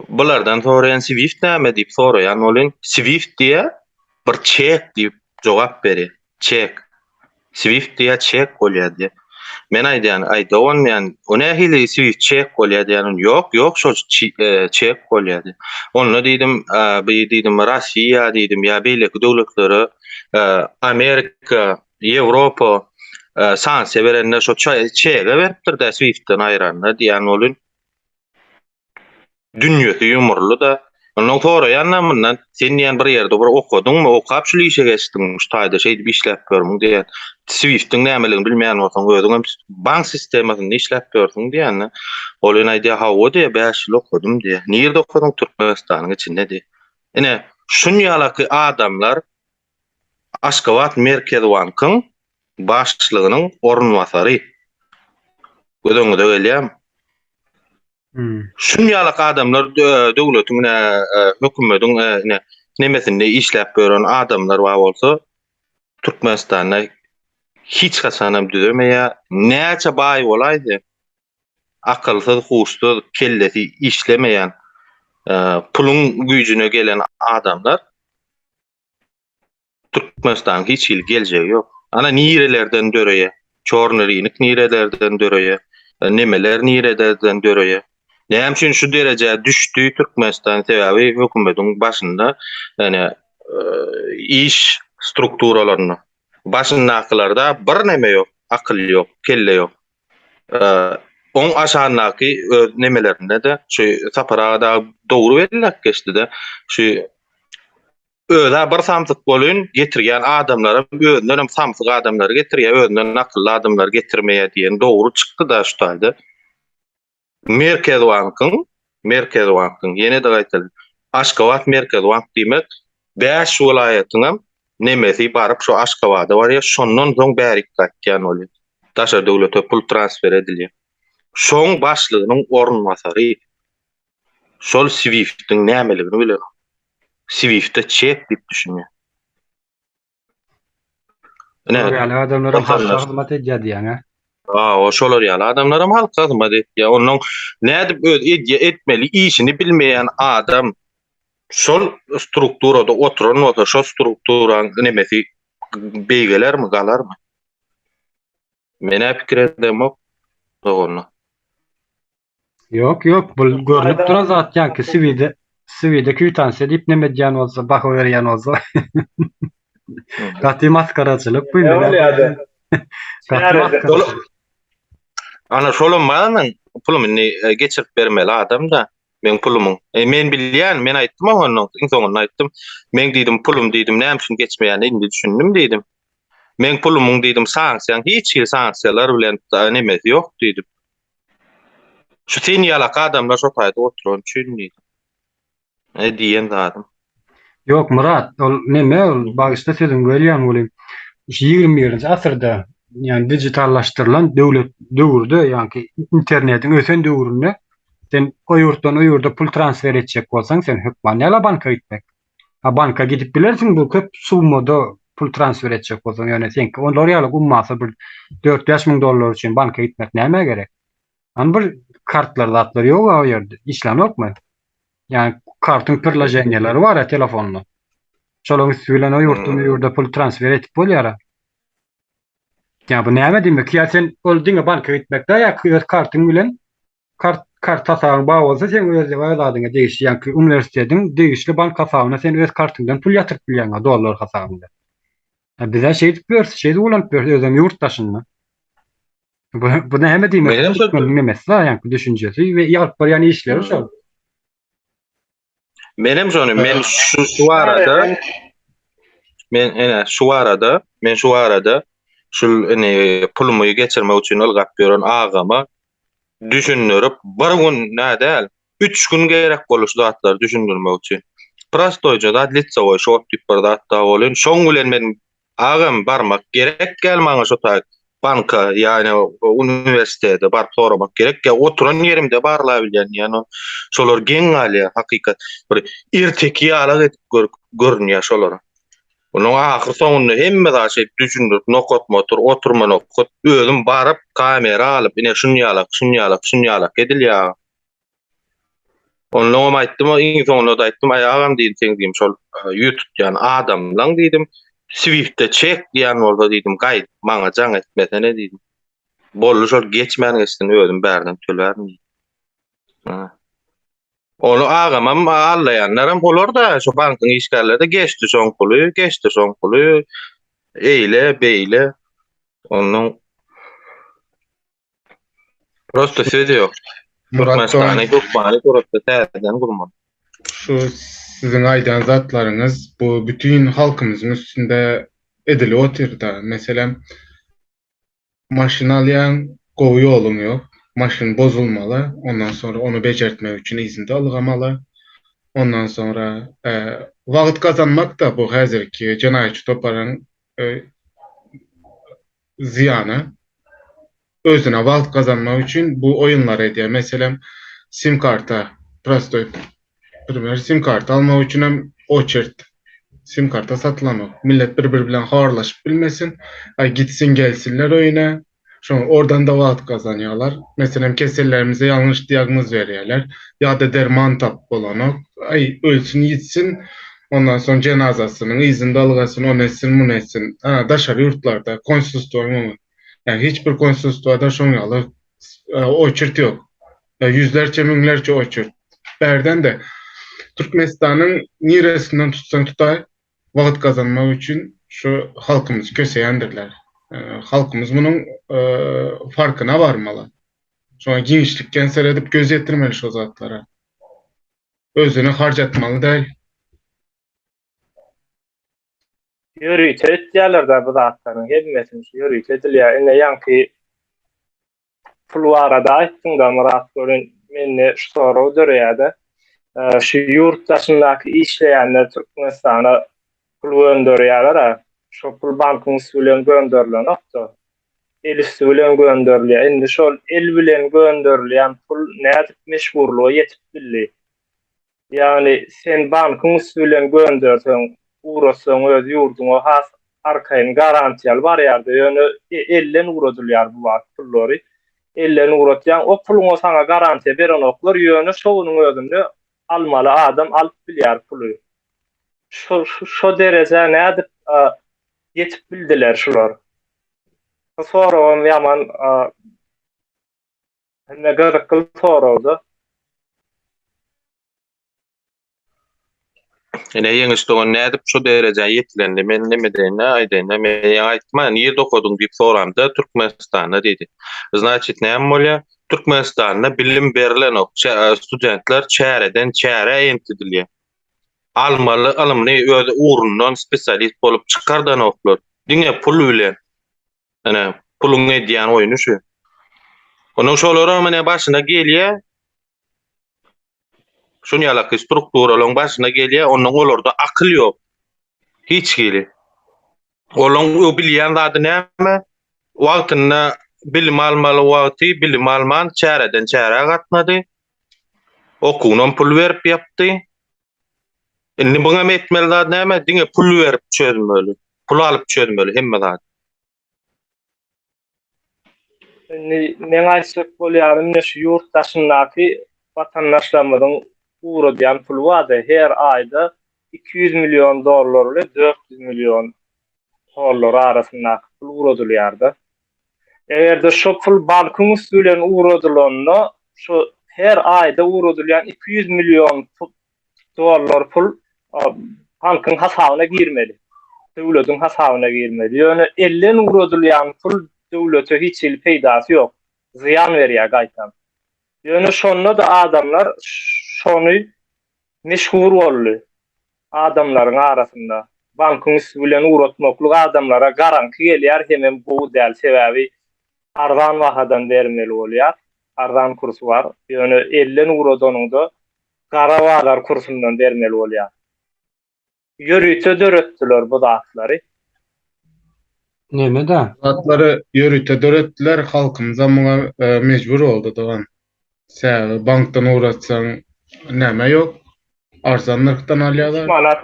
bulardan soraýan swift näme diýip soraýan bolyn swift diýe bir çek diýip jogap berýär. Çek. Swift diýýär, çek bolýar diýýär. Men aýdýan, aý dogan diýýän, o nähili Swift çek bolýar diýýän, ýok, ýok şo e, çek bolýar diýýär. Onda diýdim, e, bi diýdim Russiýa diýdim ýa beýleki döwletlere e, Amerika, Ýewropa sanksiýa berende şo çege beripdir-de Swiftden aýranda diýýän bolyn. Dünýesi ýumurly-da. Ondan soraýan-da mundan, sen diýen bir ýerde bir okadyňmy, okap şul işe geçdiňmi, şu taýda şeýdip işläp ýörmüň diýen. Swift-iň nämeligini bilmeýän bolsaň, özüňem bank sistemasynda işläp ýörsüň diýende, ol ýene aýdýar, hawa diýýär, bäş ýyl okadym diýýär. Nirde okadyň? Türkmenistanyň içinde diýýär. Ine, şunýalaky adamlar Aşgabat Merkezi bankyň başlygynyň orunbasary. Göz öňüňize gelýärmi? Hmm. Şun ýalak adamlar döwletiň ine hökümediň ine nemesinde işläp ýören adamlar bar bolsa Türkmenistanda hiç haçanam düzemeýär. Näçe baý bolaýsa akylsyz, huşsuz, kellesi işlemeýän puluň güýjüne gelen adamlar Türkmenistanyň hiç hili geljegi ýok. Ana nirelerden döreýär? Çorny rynyk nirelerden döreýär? Nemeler nirelerden döreýär? Näme üçin şu derejä düşdi Türkmenistan? Sebäbi hökümetiň başynda ýani iş strukturalarynda başyndakylarda bir neme ýok, akyl ýok, kelle ýok. Oň aşagyndaky öz nemelerinde-de şu Sapar aga dagy dogry belläp geçdi-de şu. Öz-ä bir samsyk bolyn, getirýän adamlaram özündenem samsyk adamlary getirýär, özünden akylly adamlary getirmeýär diýen dogry çykdy-da şu taýda. Merkezi bankyň, Merkezi bankyň, ýene-de gaýtalyň, Aşgabat Merkezi bank diýmek, bäş welaýatyňam nemesi baryp şu Aşgabada barýar, şondan soň bärik gaýtýan bolýar. Daşary döwlete pul transfer edilýär. Şoň başlygynyň orunbasary şol Swift-iň nämeligini bilenok. Swift-e çek diýip düşünýär. Ine, Şolar ýaly adamlaram halka hyzmat edýär diýýäň-ä? Hawa, şolar ýaly adamlaram halka hyzmat edýär. Onnoň nädip öz edýä etmeli işini bilmeýän adam şol strukturada oturan bolsa, şol strukturaň nemesi beýgelermi, galarmy? Men-ä pikir edemok, doganlar. Ýok, ýok, bul görnüp duran zat ýaňky swide, swide kwitansiýa diýip neme edýän bolsa, baha berýän bolsa. Gaty maskaraçylyk bu indi. Gaty maskaraçylyk. Ana şolam barmy pulum indi e, geçirip bermeli adam da meň pulumyň. E, men bilýän, men aýtdym oňa iň soňunda aýtdym. Men diýdim pulum diýdim näme üçin geçmeýänini indi düşündim diýdim. Meň pulumyň diýdim sanksiýaň hiç hili sanksiýalar bilen nemesi ýok diýdim. Şu sen ýalak adamlar şo taýda oturan üçin diýdim. E diýen zadym. Ýok Myrat, ol neme ol bagyşla sözüňi bölýän welin, şu 21-nji asyrda, ýagny dijitallaşdyrylan döwlet döwürde, ýagny internetiň ösen döwründe sen o ýurtdan o ýurda pul transfer etjek bolsaň, sen hökman ýala banka gitmek. Ha banka gidip bilersiň bu köp summada pul transfer etjek bolsaň, ýöne seňki olar ýaly ummasa bir 4-5 müň dollar üçin banka gitmek nämä gerek? Hany bir kartlar zatlar ýok o ýerde, işlänokmy? Ýani kartyň priloženiýaleri bar telefonda. Şolaryň üsti bilen o ýurtdan o ýurda pul transfer edip bolýar. Ýa bu näme diýmek? Ýa sen ol diňe banka gitmek däl, ýa öz kartyň bilen kart kart hasabyň bar bolsa seň öz öz adyňa degişli ýaňky uniwersitetiň degişli bank hasabyna sen öz kartyňdan pul ýatyryp bilýäň dollar hasabynda. Ha bizä şeýdip ýörüs, şeýdip ulanyp ýörüs özem ýurt daşynda. Bu bu näme diýmek? Menem şol nemesi ýaňky düşünjesi we alyp barýan işleri şol. Menem şony men şu şu barada men ene şu barada men şu barada şu ene pulumy geçirmek üçin ylgap ýören agama düşündirip bir gün nä däl 3 gün gerek boldy şu zatlary düşündirmek üçin. Prostoýja zat litsewoý şot diýip bir zat da bolyn. Şoň bilen men Agam barmak gerek gel maňa şo taý banka ýa uniwersitete baryp soramak gerek ýa oturan ýerimde barlabilýän ýa şolar geň galýar hakykat bir erteki ýalak edip görünýär şolara. Onuň ahyr soňunda hemme zat şeýdip düşündirip nokatma otur oturma nokat özüm baryp kamera alyp ine şun ýalak şun ýalak şun ýalak edilýär. Onnoňam aýtdym, iň soňunda-da aýtdym, aý agam diýdim, seň diýdim, şol ýüz tutýan adamlaň diýdim, Swift-de çek diýen bolsa diýdim, gaýdyp maňa jaň etmesene diýdim. Boldy şol geçmän geçsin, özüm bärden tölärin diýdim. Ony agamam allaýanlaram olar-da, şu bankyň işgärleri-de geçdi şoň puly, geçdi şoň puly, eýle, beýle. Onnoň Prosta söz ýok. Türkmenistany hökmany suratda täzeden gurmaly. Şu siziň aýdan zatlaryňyz bu bütin halkymyzyň üstünde edilip otyrda. Meselem, maşyn alýaň, gowy ýoluň ýok. Maşyn bozulmaly, ondan soňra ony bejertmek üçin yzynda ylgamaly. Ondan soňra wagt gazanmak-da bu häzirki jenaýatçy toparyň zyýana. Özüne wagt gazanmak üçin bu oýunlary edýär. Meselem, sim karta, prostoý primer, sim karta almak üçin hem oçert. Sim karta satylanok. Millet bir-biri bilen habarlaşyp bilmesin. Aý gitsin gelsinler öýüne. Şoň oradan-da wagt gazanýarlar. Meselem, kesellerimize ýalňyş diagnoz berýärler. Ýa-da derman tapyp bolanok. Aý ölsün ýitsin. Ondan soň jenazasynyň yzynda ylgasyn, ony etsin, muny etsin. Ana, daşary ýurtlarda konsulstwa umuman. Ýa hiç bir konsulstwada şoň ýaly oçert ýok. Ýüzlerçe, müňlerçe oçert. Bärden-de Türkmenistanyň niresinden tutsaň tutaý, wagt gazanmak üçin şu halkymyzy köseýändirler. Halkymyz munuň farkyna barmaly. Şoňa giňişlikden seredip göz ýetirmeli şo zatlara. Özüni harjatmaly däl. Ýörite etýärler-dä bu zatlaryň hemmesini şu ýörite edilýär. Ine ýaňky pul barada aýtdyň-da Myrat welin mende şu sorag döreýär-de. Şu ýurt daşyndaky işleýänler Türkmenistana pul gönderýärler-ä. Şo pul bankyň üsti bilen gönderilenok-da. El üsti bilen gönderilýär. Indi şol el bilen gönderilýän pul nädip meşhurlyga ýetip bildi? Ýagny sen bankyň üsti bilen gönderseň, ugratsaň öz ýurduňa has arkaýyn garantiýaly barýarda, ýöne elden ugradylýar bu wagt pullary. Elden ugratýaň, o puluňa saňa garantiýa berenoklar, ýöne şo günüň özünde almaly adam alyp bilýär puly. Şo şo derejä nädip ýetip bildiler şular? Bu soragam ýaman Hemme gyzykly soragda. Ine Ýeňiş dogan nädip şu derejä ýetilendi men neme diýende aýdaýynda men ýaňy aýtdym-a nirde okadyň diýip soramda Türkmenistanda diýdi. Znaçit näme bolýar? Türkmenistanda bilim berilenok. Studentler çäreden çärä entidilýär. Almaly ylymyny öz ugrundan spesialist bolup çykardanoklar. Diňe pul bilen. Ine, puluň edýän oýny şu. Onuň şolaram ine başyna gelýär. Şun ýalaky strukturalaryň başyna gelýär, ondan olarda akyl ýok. Hiç hili. Olaň o bilýän zady näme? Wagtynda bilim almaly wagty bilim alman çäreden çärä gatnady. Okuwynam pul berip ýapdy. Indi buňam etmeli zat näme? Diňe pul berip çözmeli. Pul alyp çözmeli hemme zat. Indi meň aýtjak bolýanym ine şu ýurt daşyndaky watandaşlarymyzyň ugradýan puly bardy. Her aýda 200 million dollar bilen 400 million dollar arasyndaky pul ugradylýarda. Eger-de şo pul bankyň üsti bilen ugradylanda, şo her aýda ugradylýan 200 million dollar pul bankyň hasabyna girmeli. Döwletiň hasabyna girmeli. Ýöne elden ugradylýan pul döwlete hiç hili peýdasy ýok. Zyýan berýär gaýtam. Ýöne şonda-da adamlar şony meşhur boldy adamlaryň arasynda. Bankyň üsti bilen ugratmaklyk adamlara garaňky gelýär hemem gowy däl sebäbi arzan bahadan bermeli bolýar. Arzan kursy bar. Ýöne elden ugradanyňda gara bazar kursundan bermeli bolýar. Ýörite döretdiler bu zatlary. Neme-dä? Zatlary ýörite döretdiler, halkymyzam muňa mejbur boldy dogan. Sebäbi bankdan ugratsaň näme ýok, arzan nyrhdan alýarlar. Üç manat,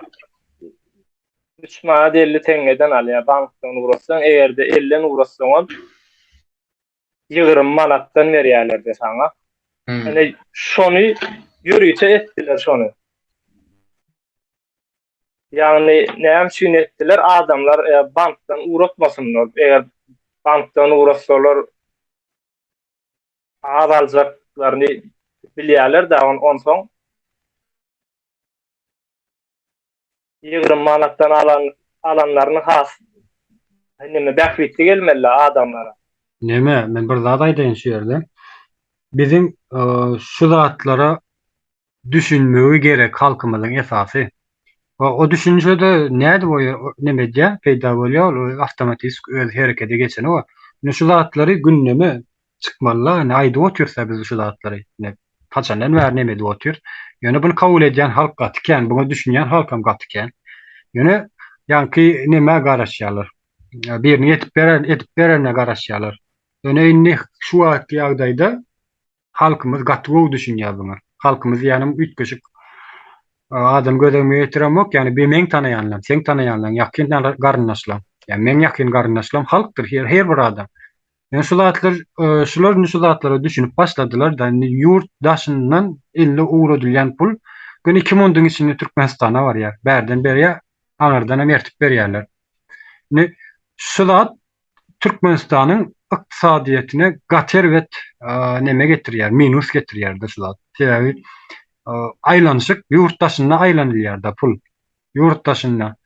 üç manat 50 teňňeden alýar bankdan ugratsaň, eger-de elden ugratsaňam 20 manatdan berýärler-de saňa. Ine şony ýörite etdiler şony. Ýagny näme üçin etdiler? Adamlar bankdan ugratmasynlar. Eger bankdan ugratsalar az aljaklaryny bilýärler-de, onsoň 20 manatdan alan alanlaryny has neme bähbitli gelmeli adamlara. Neme, men bir zat aýdaýyn şu ýerde. Biziň şu zatlara düşünmegi gerek halkymyzyň esasy. O düşünje-de nädip o neme edýär, peýda bolýar, ol awtomatik öz herekete geçenok. Ine şu zatlary gündeme çykmaly-la, ine aýdyp otyrys-a biz şu zatlary. Ine haçandan bäri neme edip otyrys. Ýöne buny kabul edýän halk gaty kän, buňa düşünýän halkam gaty kän. Ýöne ýaňky nemä garaşýarlar. Biriniň edip beren, edip bererine garaşýarlar. Ýöne indi şu wagtky ýagdaýda Halkymyz gaty gowy düşünýär buňa. Halkymyz diýýänim üýtgeşik adam göz öňüme getiremok, ýagny bir meň tanaýanlarym, seň tanaýanlaryň, ýakyn garyndaşlaryň. Ýagny meň ýakyn garyndaşlarym halkdyr, her, her bir adam. Ýöne şu zatlar, şular indi şu zatlara düşünip başladylar-da, indi ýurt daşyndan elde ugradylýan pul göni iki munduň içinde Türkmenistana barýar. Bärden berýär, aňyrdanam ertip berýärler. Indi şu zat Türkmenistanyň ykdysadyýetine gaty erbet neme getirýär, minus getirýär-de şu zat. Sebäbi aýlanyşyk ýurt daşynda aýlanylýar-da pul. Ýurt daşynda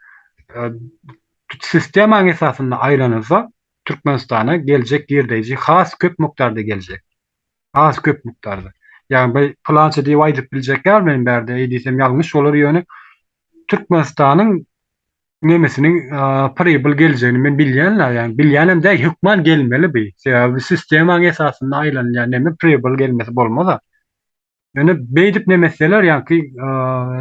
sistemaň esasynda aýlanylsa, Türkmenistana geljek girdeýji has köp mukdarda geljek. Has köp mukdarda. Ýagny bir pylança diýip aýdyp biljek däl men bärde, eý diýsem ýalňyş bolar, ýöne Türkmenistanyň. Nemesiniň pribyl geljegini men bilýän-la, ýagny bilýänem däl, hökman gelmeli bi. Sebäbi sistemaň esasynda aýlanylýan neme pribyl gelmesi bolmaz-a. Ýöne beýdip neme etseler, ýaňky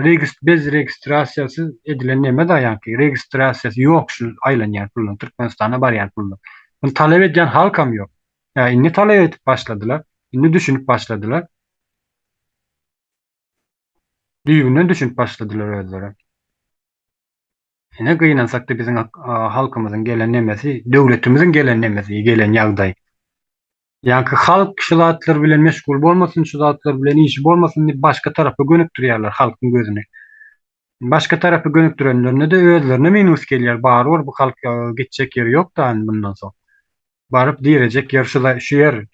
regist bez registrasiýasyz edilen neme-da ýaňky registrasiýasy ýok şu aýlanýan pullar, Türkmenistana barýan pullar. Muny talap edýän halkam ýok. Ýa indi talap edip başladylar, indi düşünip başladylar. Düýbünden düşünip başladylar özleri. Ine gynansakda biziň halkymyzyň gelen nemesi, döwletimiziň gelen nemesi, gelen ýagdaý. Ýaňky halk şu zatlar bilen meşgul bolmasyn, şu zatlar bilen işi bolmasyn diýip başga tarapa gönükdirýärler halkyň gözüni. Başga tarapa gönükdirenlerinde-de özlerine minus gelýär. Barybir bu halk gitjek ýeri ýok-da indi bundan soň. Baryp direjek ýer şu şu ýer.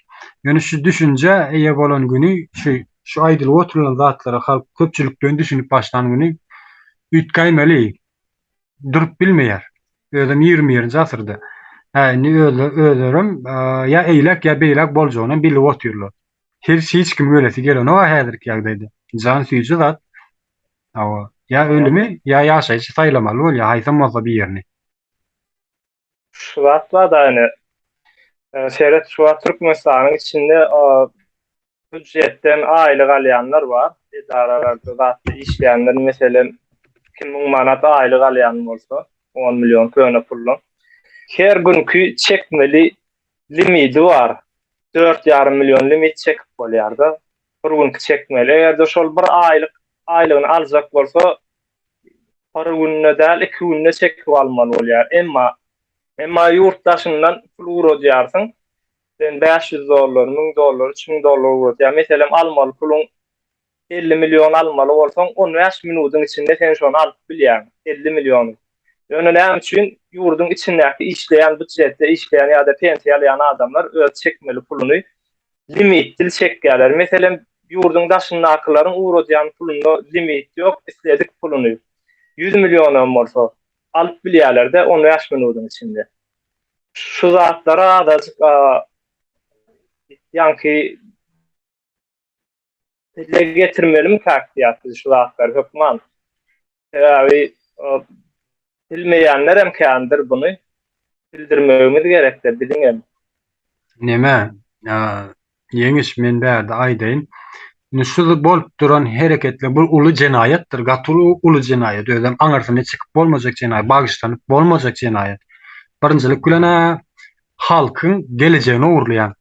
Ýöne şu düşünjä eýe bolan güni şu şu aýdylyp oturylan zatlara halk köpçülikleýin düşünip başlan güni üýtgäýmeli. Durup bilmeýär. Özem ýigrimi birinji asyrda. Hä indi özlerem ýa eýläk ýa beýläk boljagynam bilip otyrlar. Hiç hiç kim ölesi gelenok-a häzirki ýagdaýda. Jan süýji zat. Hawa. Ýa ölümi ýa ýaşaýşy saýlamaly bolýar haýsam bolsa birini. Şu zat bar-da ine. Seret şu wagt Türkmenistanyň içinde býujetden aýlyk alýanlar bar. Edaralarda zatda işleýänler meselem 2000 manat aýlyk alýan bolsa, 10 million köne puldan. Her günki çekmeli limidi bar. 4,5 million limit çekip bolýar-da. Bir günki çekmeli. Eger-de şol bir aýlyk aýlygyny aljak bolsa, Bir günde däl, iki günde çekip almaly bolýar. Emma emma ýurt daşyndan pul ugradýarsyň. Sen 500 dollar, 1000 dollar, 3000 dollar ugradýar. Meselem, almaly puluň 50 million almaly bolsaň, 15 minudyň içinde sen şony alyp bilýäň, 50 milliony. Ýöne näme üçin ýurduň içindäki işleýän, býujetde işleýän ýa-da pensiýa alýan adamlar öz çekmeli puluny limitdil çekýärler. Meselem, ýurduň daşyndakylaryň ugradýan pulunda limit ýok, isledik puluny, 100 millionam bolsa, alyp bilýärler-de 15 minudyň içinde. Şu zatlara azajyk ýaňky dile getirmelimikäk diýýäs biz şu zatlary hökman. Sebäbi bilmeýänlerem kändir buny. Bildirmegimiz gerekdir biziňem. Neme, Ýeňiş men bärde aýdaýyn. Indi şu bolup duran hereketler bu uly jenaýatdyr, gaty uly jenaýat, özem aňyrsyna çykyp bolmajak jenaýat, bagyşlanyp bolmajak jenaýat. Birinjilik bilen-ä halkyň gelejegini ogurlaýaň.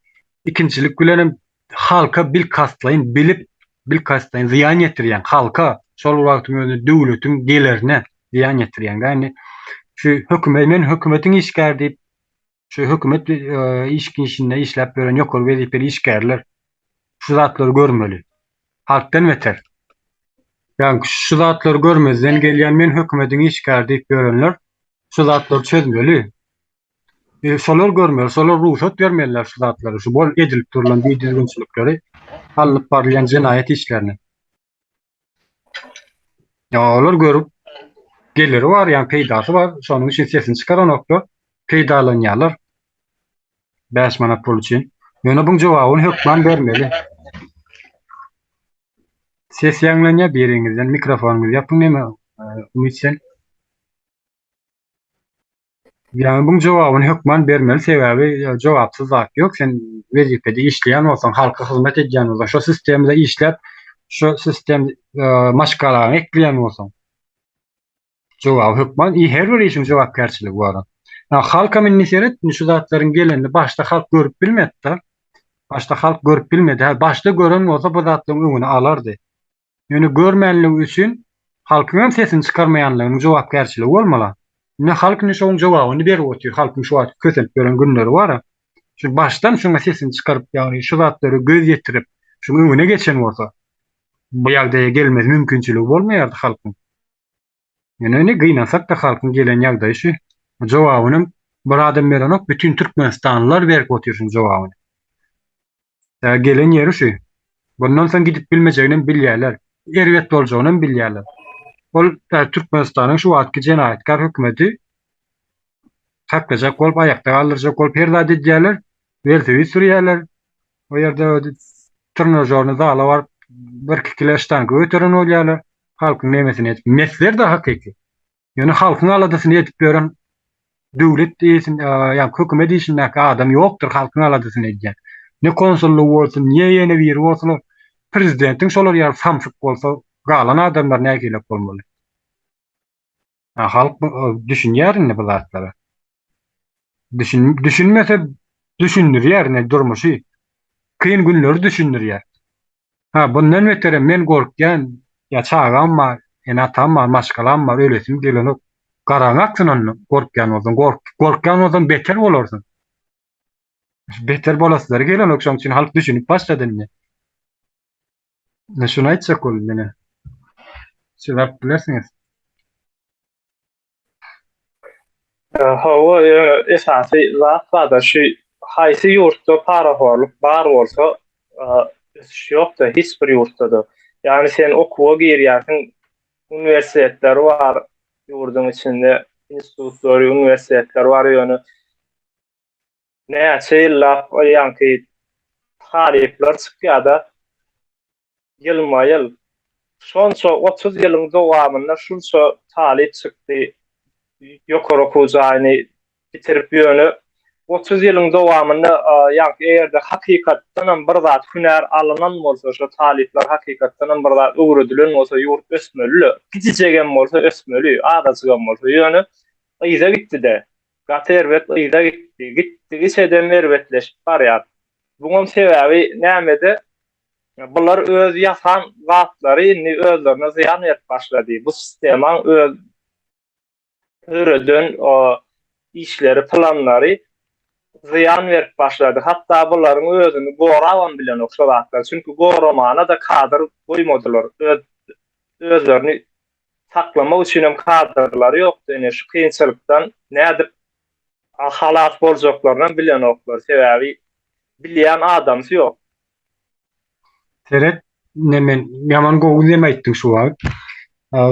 Ikinjilik bilenem halka bilkastlaýyn bilip, bilkastlaýyn zyýan ýetirýäň, halka, şol bir wagtyň özünde döwletiň gelerine zyýan ýetirýäň. Ýagny şu hökümet, men hökümetiň işgäri diýip, şu hökümet iş işinde işläp ýören ýokary wezipeli işgärler şu zatlary görmeli. Halkdan beter. Ýagny şu zatlary görmezden gelýän men hökümetiň işgäri diýip ýörenler şu zatlary çözmeli. E, şolar görmeli, şolar rugsat bermeliler şu zatlary, şu bol edilip durulan bidüzgünçilikleri, alnyp barylýan jenaýat işlerini. Ya olar görüp geliri bar, ýa peýdasy bar, şonuň üçin sesini çykaranoklar, peýdalanýarlar. 5 manat pul üçin. Ýöne buň jogabyny hökman bermeli. Ses ýaňlanýar biriňizden, mikrofonyňyzy ýapyň neme, e, Umyt sen. Ýagny buň jogabyny hökman bermeli sebäbi jogapsyz zat ýok sen wezipede işleýän bolsaň halka hyzmat edýän bolsaň şo sistemada işläp şo sistem maşgalaňy ekleýän bolsaň jogaby hökman i her bir işiň jogapkärçiligi bar. Ha halkam indi seret indi şu zatlaryň gelenini başda halk görüp bilmedi-de. Başda halk görüp bilmedi. Ha başda gören bolsa bu zatlaryň öňüni alardy. Ýöne görmänligi üçin halkyň hem sesini çykarmaýanlygynyň jogapkärçiligi bolmaly. Indi halk indi şoň jogabyny berip otyr, halkyň şu wagt kösenip ýören günleri bar-a. Şu başdan şuňa sesini çykaryp, ýagny şu zatlara göz ýetirip, şuň öňüne geçen bolsa, bu ýagdaýa gelmez mümkinçiligi bolmaýardy halkyň. Ýöne indi gynansak-da halkyň gelen ýagdaýy şu. Jogabynam bir adam berenok, bütin türkmenistanlylar berip otyr şuň jogabyny. Ýa gelen ýeri şu. Bundan soň gidip bilmejeginem bilýärler. Erbet boljagynam bilýärler. Ol Türkmenistanyň şu wagtky jenaýatkär hökümeti saklajak bolup, aýakda galdyrjak bolup her zat edýärler. Welosiped sürýärler. O ýerde trnažorny zala baryp birki kile ştanga göteren bolýarlar. Halkyň nemesini edip. Mesler-de hakyky. Ýöne halkyň aladasyny edip ýören döwlet eýesinde, ýa hökümet işindäki adam ýokdur halkyň aladasyny edýän. Ne konsullygy bolsun, ne ýene biri bolsun, prezidentiň şolar ýaly samsyk bolsa, galan adamlar nähilek bolmaly? Ha, halk düşünýär indi bu zatlara. Düşün, düşünmese düşündirýär indi durmuşy. Kyn günleri düşündirýär. Ha, bundan beterem men gorkýan, ýa çagam bar, ene-atam bar, maşgalam bar, ölesim gelenok. Garaňy aksyn onda, gorkýan bolsaň, gork, gorkýan bolsaň beter bolarsyň. Beter bolaslary gelenok, şonuň üçin halk düşünip başlady indi. Ine şuny aýtjak boldum ine. Siz alyp bilersiňiz. Hawa, ýöne esasy zat barda şu haýsy ýurtda parahorluk bar bolsa, ösüş ýokda hiç bir ýurtda-da. Ýagny sen okuwa girýärsiň, uniwersitetler bar ýurduň içinde, institutlary, uniwersitetler bar ýöne näçe ýyllap ýaňky talyplar çykýar-da, ýylma-ýyl. Şonça 30 ýylyň dowamynda şunça talyp çykdy, ýokary okuw jaýyny bitirip ýöne 30 ýylyň dowamynda ýaňky eger-de hakykatdanam bir zat hünär alynan bolsa, şo talyplar hakykatdanam bir zat öwredilen bolsa ýurt ösmeli-le. Kiçijegem bolsa ösmeli, azajygam bolsa. Ýöne yza gitdi-de. Gaty erbet yza gitdi. Gitdigiçe-de erbetleşip barýar. Buňam sebäbi nämede? Bular öz ýasan zatlary indi özlerine zyýan berip başlady. Bu sistemaň öz döreden işleri, planlary zyýan berip başlady. Hatda bularyň özüni gorabam bilenok şo zatlar. Çünki goramana-da kadr goýmadylar. Öz özlerini saklamak üçinem kadrlary ýokdy. Ine şu kynçylykdan nädip halas boljaklarynam bilenoklar. Sebäbi bilýän adamsy ýok. Seret, ine men ýaman gowy neme aýtdyň şu wagt.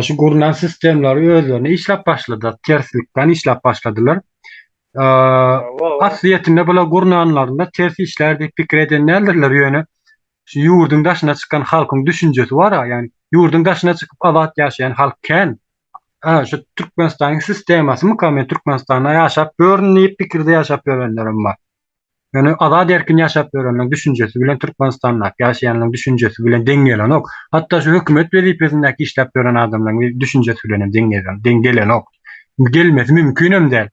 Şu gurnan sistemlary özlerine işläp başladylar, terslikden işläp başladylar. Aslyýetinde bular gurnanlarynda ters işlär diýip pikir eden däldirler, ýöne şu ýurduň daşyna çykan halkyň düşünjesi bar-a, ýagny ýurduň daşyna çykyp azat ýaşaýan halk kän. Ha, şu Türkmenistanyň sistemasymyka men Türkmenistanda ýaşap ýörün diýip pikirde ýaşap ýörenlerem bar. Ýöne azat erkin ýaşap ýörenleň düşünjesi bilen Türkmenistandaky ýaşaýanlaryň düşünjesi bilen deň gelenok. Hatda şu hökümet wezipesindäki işläp ýören adamlaryň düşünjesi bilen hem deň gelen, deň gelenok. Gelmesi mümkinem däl.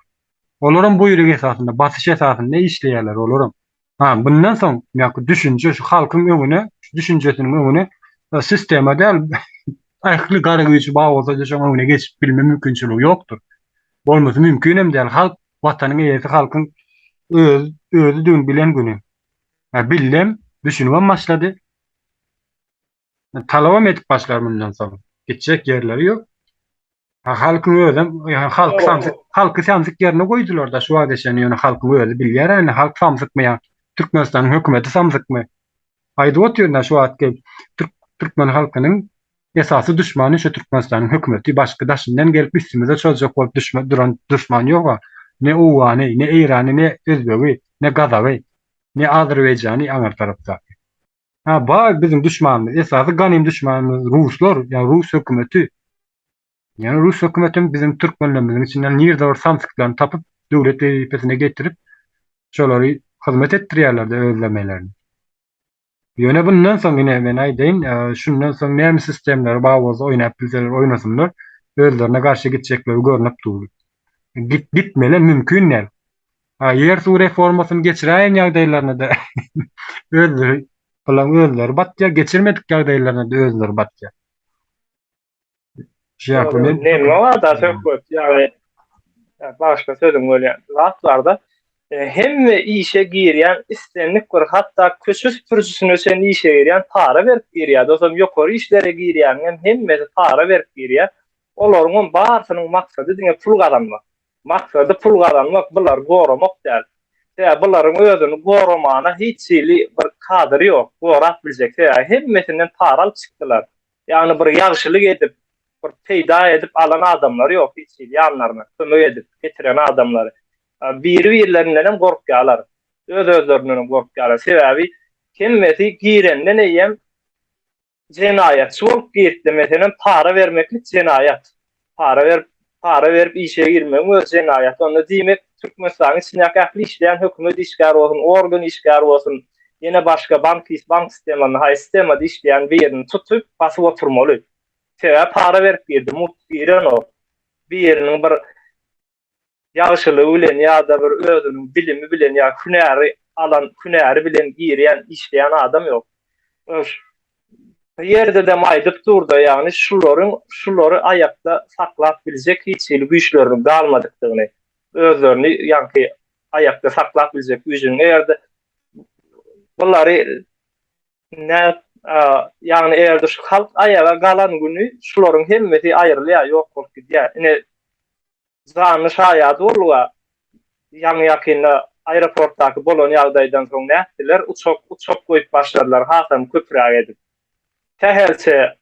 Olaram buýruk esasynda, basyş esasynda işleýärler olaram. Ha, bundan soň ýa düşünje şu halkyň öňüne, şu düşünjesiniň öňüne e, sistema däl, ähli gara güýji bar bolsa-da şoň öňüne geçip bilme mümkinçiligi ýokdur. Bolmasy mümkinem däl. Halk Watanyň eýesi halkyň öz özüdigini bilen güni. Ha, bildem, düşünibem başlady. Talabam edip başlar mundan soň. Gitjek ýerleri ýok. Ha, halkyň özem, ýa halk samsyk, halky samsyk ýerine goýdular da şu wagta çenli ýöne halkyň özi bilýär indi halk samsykmy ýa Türkmenistanyň hökümeti samsykmy? Aýdyp otyryn şu wagt gelip türk türkmen halkynyň esasy duşmany şu Türkmenistanyň hökümeti başga daşyndan gelip üstümize çozjak bolup düşme duran duşman ýoga ne Owgany ne Eýrany ne Özbegi ne Gazagy ne Azerbaýjany aňyr tarapdaky. Ha bar biziň duşmanymyz esasy ganym duşmanymyz ruslar ýa rus hökümeti. Ýöne rus hökümetem biziň türkmenlerimiziň içinden nirde bir samsyklaryny tapyp döwlet wezipesine getirip şolary hyzmat etdirýärlerde özlemelerini. Ýöne bundan soň ine men aýdaýyn şundan soň näme sistemleri bar bolsa oýnap bilseler oýnasynlar özlerine garşy gitjekleri görnüp dur. Git gitmeli mümkin däl. Ha ýer suw reformasyny geçiräýen ýagdaýlaryna-da özleri bulaň özleri batýar, geçirmedik ýagdaýlaryna-da özleri batýar. Neme barda söhbet, ýagny başga sözüň bolýan zat barda hemme işe girýän islendik bir hatda köçe süpürijisine çenli işe girýän para berip girýär. Dostum ýokary işlere girýäniň hem hemmesi para berip girýär. Olaryň hem barysynyň maksady diňe pul gazanmak. Maksady pul gazanmak, bulary goramak däl. Sebäbi bularyň özüni goramana hiç hili bir kadry ýok, gorap biljek. Sebäbi hemmesinden para alyp çykdylar. Ýagny bir ýagşylyk edip, bir peýda edip alan adamlary ýok hiç hili ýanlaryna kömek edip getiren adamlary. Biri-birlerindenem gorkýarlar. Öz-özlerindenem gorkýarlar. Sebäbi hemmesi girenden eýýäm jenaýatçy bolup giripdi. Meselem, para bermeklik jenaýat. Para berip, Para berip işe girmegiň özi jenaýat. Onda diýmek, Türkmenistanyň içindäki ähli işleýän hökümet işgäri bolsun, organ işgäri bolsun, ýene başga bank bank sistemasynda haýsy sistemada işleýän birini tutup, basyp oturmaly. Sebäbi para berip girdi, mugt girenok. Biriniň bir ýagşylygy bilen ýa-da bir özüniň bilimi bilen ýa hünäri alan hünäri bilen girýän, işleýän adam ýok. Bu ýerde-de aýdyp dur-da, ýagny şularyň şulary aýakda saklap biljek hiç hili güýçleriniň galmadykdygyny, özlerini ýaňky aýakda saklap biljek güýjüniň eger-de bulary nä ýagny eger-de şu halk aýaga galan güni şularyň hemmesi aýrylýar, ýok bolup gidýär. Ine Janly şaýady bolduga. Ýaňy-ýakynda aeroportdaky bolan ýagdaýdan soň nätdiler, uçak uçak goýup başladylar hasam köpräk edip. Sähelçe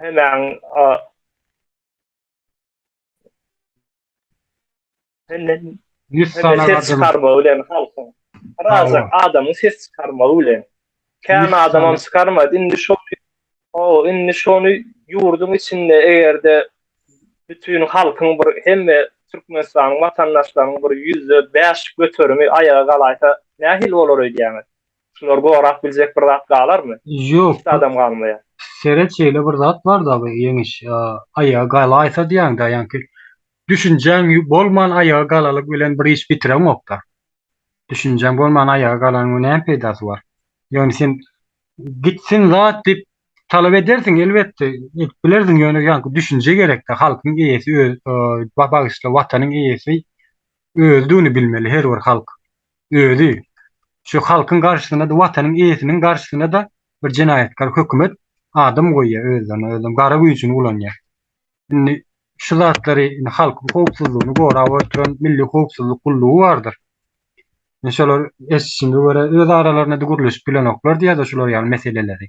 hemäň Ses çykarmagy bilen halkyň. Birazajyk adamyň ses çykarmagy bilen. Kän adamam çykarmady. Indi şony o indi şony ýurduň içinde eger-de bütin halkyň bir hemme Türkmenistanyň watandaşlarynyň bir 5% göterimi aýaga galaýsa nähili bolar öýdýäňiz? Şulary gorap biljek bir zat galarmy? Ýok. Hiç adam galmaýar. Seret şeýle bir zat bar dagy Ýeňiş, aýaga galaýsa diýýäňdä ýaňky Düşünjäň bolman aýaga galalyk bilen bir iş bitireňokda. Düşünjäň bolman aýaga galanyň näme peýdasy bar? Ýöne sen gitsin zat diýip talap edersiň elbetde edip bilersiň ýöne ýaňky düşünje gerekde halkyň eýesi öz bagyşla watanyň eýesi özüdigini bilmeli her bir halk özi şu halkyň garşysyna-da watanyň eýesiniň garşysyna-da bir jenaýatkar hökümet adam goýýar özlerine özem gara güýjüni ulanýar. Indi şu zatlary indi halkyň howpsuzlygyny gorap oturan Milli howpsuzlyk gullugy bardyr. Indi şolar eşidişime görä öz aralarynda-da gürleşip bilenoklar diýýär-de şular ýaly meseleleri.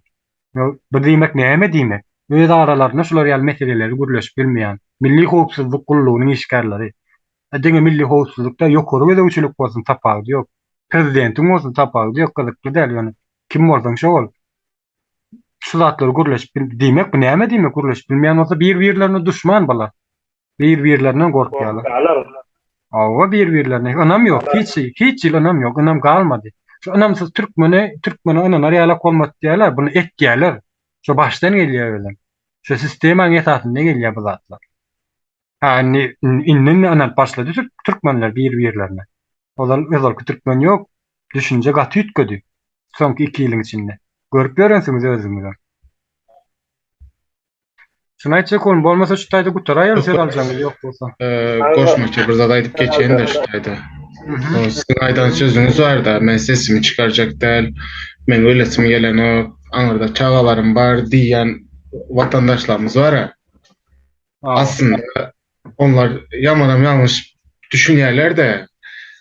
Bu diýmek näme diýmek? Öz aralarynda şular ýaly meseleleri gürleşip bilmeýän Milli howpsuzlyk gullugynyň işgärleri. Diňe milli howpsuzlyk däl, ýokary gözegçilik bolsun tapawudy ýok. Prezidentiň bolsun tapawudy ýok, gyzykly däl ýöne kim bolsaň şo bol. Şu zatlary gürleşip bil diýmek bu näme diýmek gürleşip bilmeýän bolsa bir birlerine duşman bular. Bir birlerinden gorkýarlar. Gorkýarlar. Hawa bir birlerine ynam ýok hiç hiç hili ynam ýok ynam galmady. Şu ynamsyz türkmene türkmene ynanar ýalak bolmady diýýärler buny etýärler. Şu başdan gelýär özem. Şu sistemaň esasynda gelýär bu zatlar. Ha indi indi ynanyp başlady türkmenler bir birlerine. Ozal ozalky türkmen ýok. Düşünje gaty üýtgedi. Soňky 2 ýylyň içinde. Görüp ýörensiňiz özüňizem. Şuny aýtjak boldum. Bolmasa şu taýda gutaraýaly söz aljagyňyz ýok bolsa. Goşmaça bir zat aýdyp geçeýin-de şu taýda. Siziň aýdan sözüňiz bar-da, men sesimi çykarjak däl, meň ölesim gelenok, aňyrda çagalarym bar diýýän watandaşlarymyz bar-a. Aslynda onlar ýamanam ýalňyş düşünýärler-de,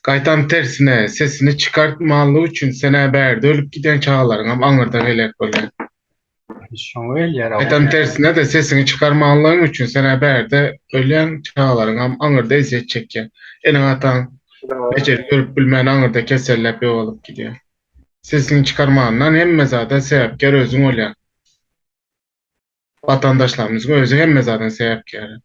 gaýtam tersine, sesini çykartmanlygy üçin sen-ä bärde ölüp gidýäň, çagalaryňam aňyrda heläk bolýar. Şoňa gelýär. Gaýtam tersine-de sesiňi çykarmanlygyň üçin sen-ä bärde ölýäň, çagalaryňam aňyrda ezýet çekýär. Eneň-ataň bejerip görüp bilmän aňyrda keselläp ýogalyp gidýär. Sesiňi çykarmandan hemme zada sebäpkär özüň bolýaň. Watandaşlarymyzyň özi hemme zadyň sebäpkäri.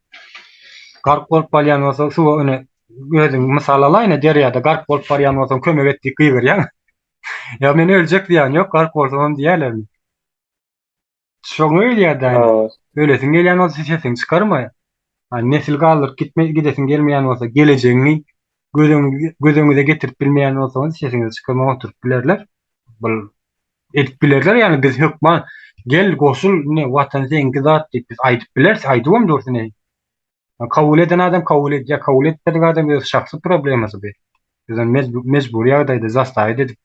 Gark bolup barýan bolsa suwa ine özüň mysal alaýyn derýada gark bolup barýan bolsaň kömek et diýip gygyrýaň. Ýa men öljek diýýän ýok gark bolsamam diýýärlermi? Şoňa gelýär-dä indi. Ölesiň gelýän bolsa sesiňi çykarma. Nesil galdyryp gitme gidesiň gelmeýän bolsa gelejegiňi göz öňüňe göz öňüňize getirip bilmeýän bolsaňyz sesiňizi çykarman oturyp bilerler. Bul edip bilerler ýagny biz hökman gel goşul ine watan seňki zat diýip biz aýdyp bileris aýdybam durus ine kabul eden adam kabul edýär kabul etmedik adam öz şahsy problemasy bu biz ony mejbury ýagdaýda zastawiýt edip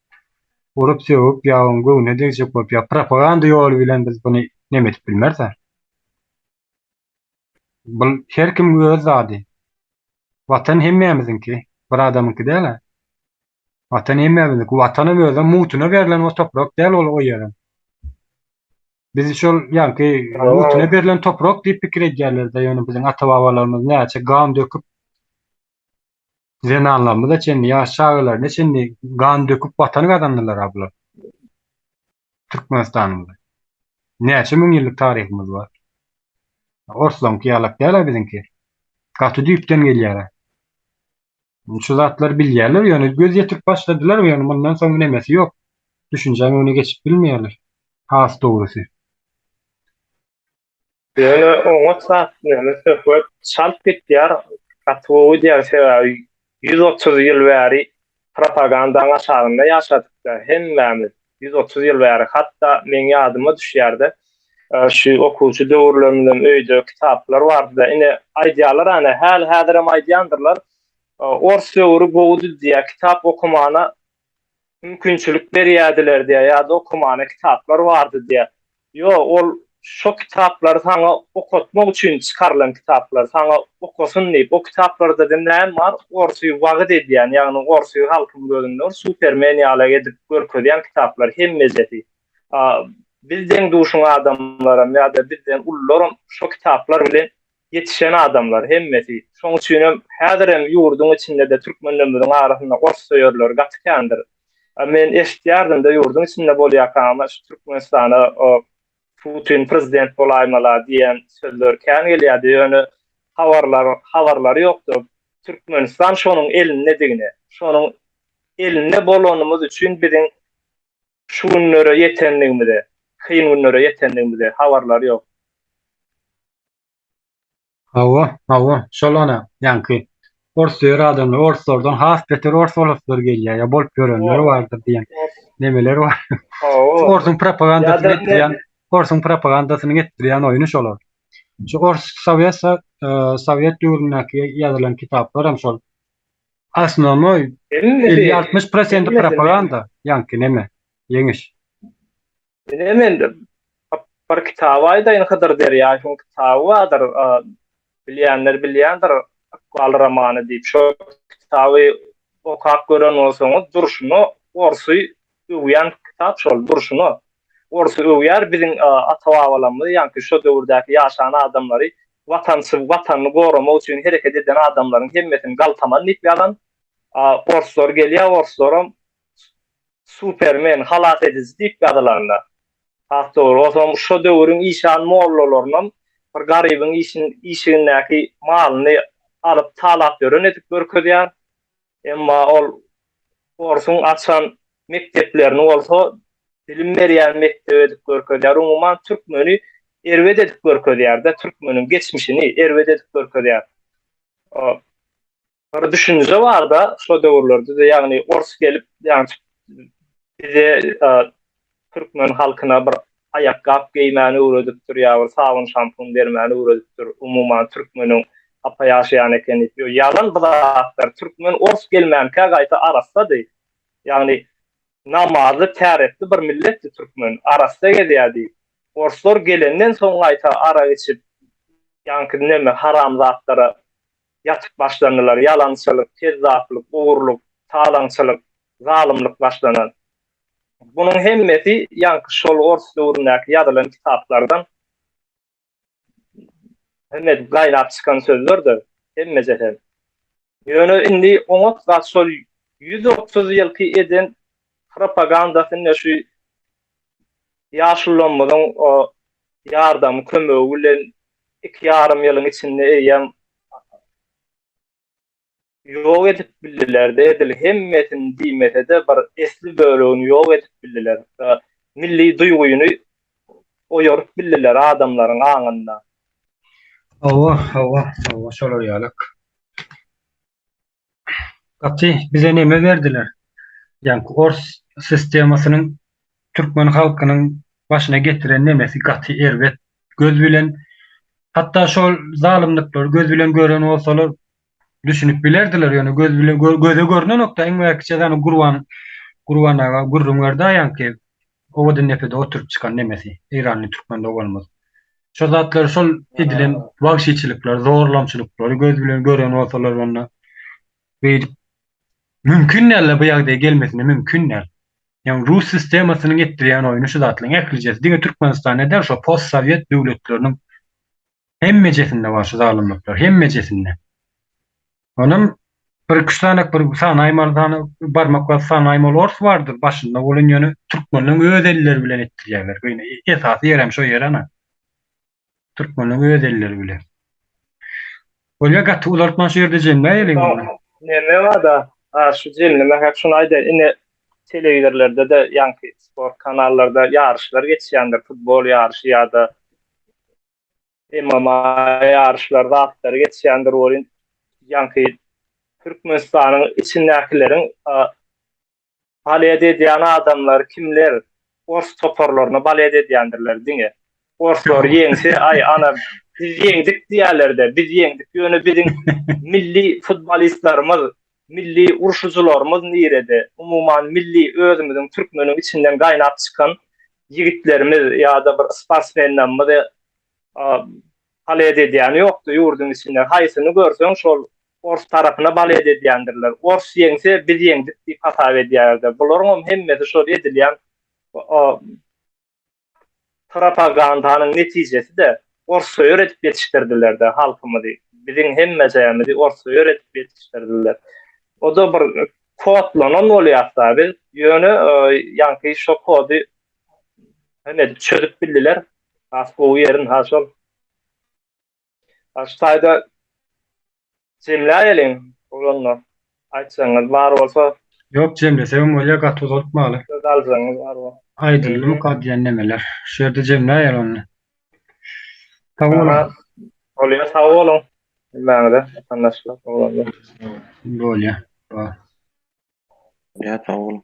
urup sögüp ýa oň göwnüne degjek bolup ýa propaganda ýoly bilen biz buny neme edip bilmeris bu her kimiň öz zady watan hemmämiziňki bir adamyňky däl Watan hemmämiziňki. Watanam özem mugtuna berlen o toprak däl ol o ýerem. Bizi şol ýaňky mugtuna berlen toprak diýip pikir edýärler-de, ýöne biziň ata-babalarymyz näçe gan döküp zenanlarymyza çenli, ýaş çagalaryna çenli gan döküp watan gazandylar-a bular. Türkmenistanymyzy. Näçe müň ýyllyk taryhymyz bar. Orslaňky ýalak däl-ä biziňki. Gaty düýpden gelýär-ä. Şu zatlary bilýärler, ýöne göz ýetirip başladylar, ýöne mundan soň nemesi ýok. Düşünjäň öňüne geçip bilmeýärler. Has dogrusy. Ýöne oňat zat näme söhbet çalt gitýär, gaty gowy diýýär sebäbi 130 ýyl bäri propagandaň aşagynda ýaşadykda hemmämiz 130 ýyl bäri hatda meň ýadyma düşýärde şu okuwçy döwürlerimizem öýde kitaplar bardyda ine aýdýarlar ana häli häzirem aýdýandyrlar ors döwri gowudy diýýär kitap okamana mümkinçilik berýärdiler diýýär ýa-da okamana kitaplar bardy diýýär. Ýok, ol şo kitaplary saňa okatmak üçin çykarylan kitaplar, saňa okasyn diýip. O kitaplarda-da näme bar? Orsy wagyz edýän, ýagny orsy halkyň gözünde bir supermen ýaly edip görkezýän kitaplar hemmejesi. Biz deň-duşuň adamlaram ýa-da bizden ulularam şo kitaplar bilen ýetişen adamlar hemmesi. Şoň üçinem häzirem ýurduň içinde-de türkmenlerimiziň arasynda ors söýerler gaty kändir. Men eşitýärdim-de ýurduň içinde bolýarkam şu Türkmenistana Putin prezident bolaýmala diýen sözler kän gelýärdi. Ýöne habarlar habarlary ýokdy. Türkmenistan şonuň elindedigini, şonuň elinde bolanymyz üçin biziň şu günlere ýetendigimize, kyn günlere ýetendigimize habarlary ýok. Hawa, hawa, şol ana, ýaňky ors söýer adamlar, orslardan has beter ors bolasylary gelýär, ýa bolup ýörenleri bardyr diýen nemeler bar. Hawa. Orsuň propagandasyny etdirýän, orsuň propagandasyny etdirýän oýny şolar. Şu ors sowet e, sowet döwründäki ýazylan kitaplar hem şol. Osnovnoý 50-60 prosenti propaganda, ýaňky neme, ýeňiş. Ine men bir kitaby aýdaýyn Hydyr Derýaýewiň kitaby bardyr bilýänler bilýändir Ykbal romany diýip şo kitaby okap gören bolsaňyz durşuna orsy öwýän kitap şol durşuna orsy öwýär biziň ata babalarymyz ýaňky şo döwürdäki ýaşan adamlary watançy watanyny goramak üçin hereket eden adamlaryň hemmesini galtaman diýip ýazan orslar gelýär orslaram Supermen, halas ediji diýip ýazylanda. Has dogry, onsoň şo döwrüň işan mollalarynam bir garybyň işigindäki malyny alyp talap ýören edip görkezýär. Emma ol orsuň açan mekdeplerini bolsa bilim berýän mekdep edip görkezýär. Umuman türkmeni erbet edip görkezýär-de, türkmeniň geçmişini erbet edip görkezýär. Bir düşünje barda şo döwürlerde-de ýagny ors gelip ýagny bize türkmen halkyna bir aýakgap geýmäni öwredipdir ýa bir sabyn şampun bermäni öwredipdir umuman türkmeniň hapa ýaşaýan eken diýip ýo ýalan bu zatlar türkmen ors gelmänkä gaýta arassady ýagny namazly täretli bir milletdi türkmen arassa gezýärdi orslar gelenden soň gaýta arak içip ýaňky neme haram zatlara ýatyp başlandylar, ýalançylyk, kezzaplyk, ogurlyk, talaňçylyk, zalymlyk başlanan. Bunuň hemmesi ýaňky şol ors döwründäki ýazylan kitaplardan hemme gaýnap çykan sözlerdir, hemmejesem. Ýöne indi oňat zat şol 130 ýylky eden propagandasy indi şu ýaşulularymyzyň ýardamy, kömegi bilen iki ýarym ýylyň içinde eýýäm ýok edip bildiler-de, edil hemmesini diýmese-de, bir esli bölegini ýok edip bildiler. Milli duýgyny oýaryp bildiler adamlaryň aňynda. Hawa, hawa, hawa, şolar ýalak. Gaty bize neme berdiler. Ýaňky ors sistemasynyň türkmen halkynyň başyna getiren nemesi gaty erbet. Göz bilen hatda şol zalymlyklary göz bilen gören bolsalar düşünip bilerdiler ýöne göz bilen göze görnenokda iň bärkiçe zany Gurban Gurban aga gürrüň berdi ýaňky Owadandepede oturyp çykan nemesi eýranly türkmen doganymyz. Şo zatlary şol edilen wagşyçylyklary, zorlamçylyklary göz bilen gören bolsalar onda beýdip mümkin däl-de bu ýagdaýa gelmesine mümkin däl. Ýagny rus sistemasynyň etdirýän oýny şu zatlaryň ählijesi diňe Türkmenistanda däl şo postsowet döwletleriniň hemmejesinde bar şu zalymlyklar hemmejesinde. Onam bir iki üç sany bir sanaýmaly sany barmak basyp sanaýmaly ors bardyr başynda bolan ýöne türkmenleň öz elleri bilen etdirýärler. Esasy ýerem şo ýer ana. Türkmenleň öz elleri bile. Bolýa gaty uzaltman şu ýerde jemläýeliň onda. Neme barda, a şu jemlemek hek şuny aýdaýyn, ine telewizorlarda-da ýaňky sport kanallarda ýaryşlar geçýändir, futbol ýaryşy ýa-da MMA ýaryşlar zatlary geçýändir welin ýaňky Türkmenistanyň içindäkileriň Balet edýän adamlar kimler? Ors toparlaryna balet edýändirler diňe. Orslar ýeňse aý ana biz ýeňdik diýýärlerde biz ýeňdik ýöne biziň milli futbolistlarymyz milli urşujylarymyz nirede umuman milli özümiziň türkmeniň içinden gaýnap çykan ýigitlerimiz ýa-da bir sportsmenlerimiz balet edýäni ýokdy ýurduň içinde. Haýsyny görseň şol ors tarapyna balet edýändirler. Ors ýeňse biz ýeňdik diýip hasap edýärler. Bularyňam hemmesi şol edilýän propagandanyň netijesi-de orsöýer edip ýetişdirdiler-de halkymyzy. Biziň hemmejämizi orsöýer edip ýetişdirdiler. O-da bir kodlanan bolýas-da biz. Ýöne ýaňky şo kody hem edip çözüp bildiler. Has gowy ýerin ha şol. Ha şu taýda jemläýeliň oglanlar. Aýtjagyňyz bar bolsa. Ýok jemlesegem bolýa gaty uzaltmaly. Söz aljagyňyz bar bolsa. Aýdyldymyka diýen nemeler. Şu ýerde jemläýeli onda. Sag boluň. Bolýa sag boluň. Hemmäňize watandaşlar oglanlar. Bolýa. Bar. Bolýa sag boluň.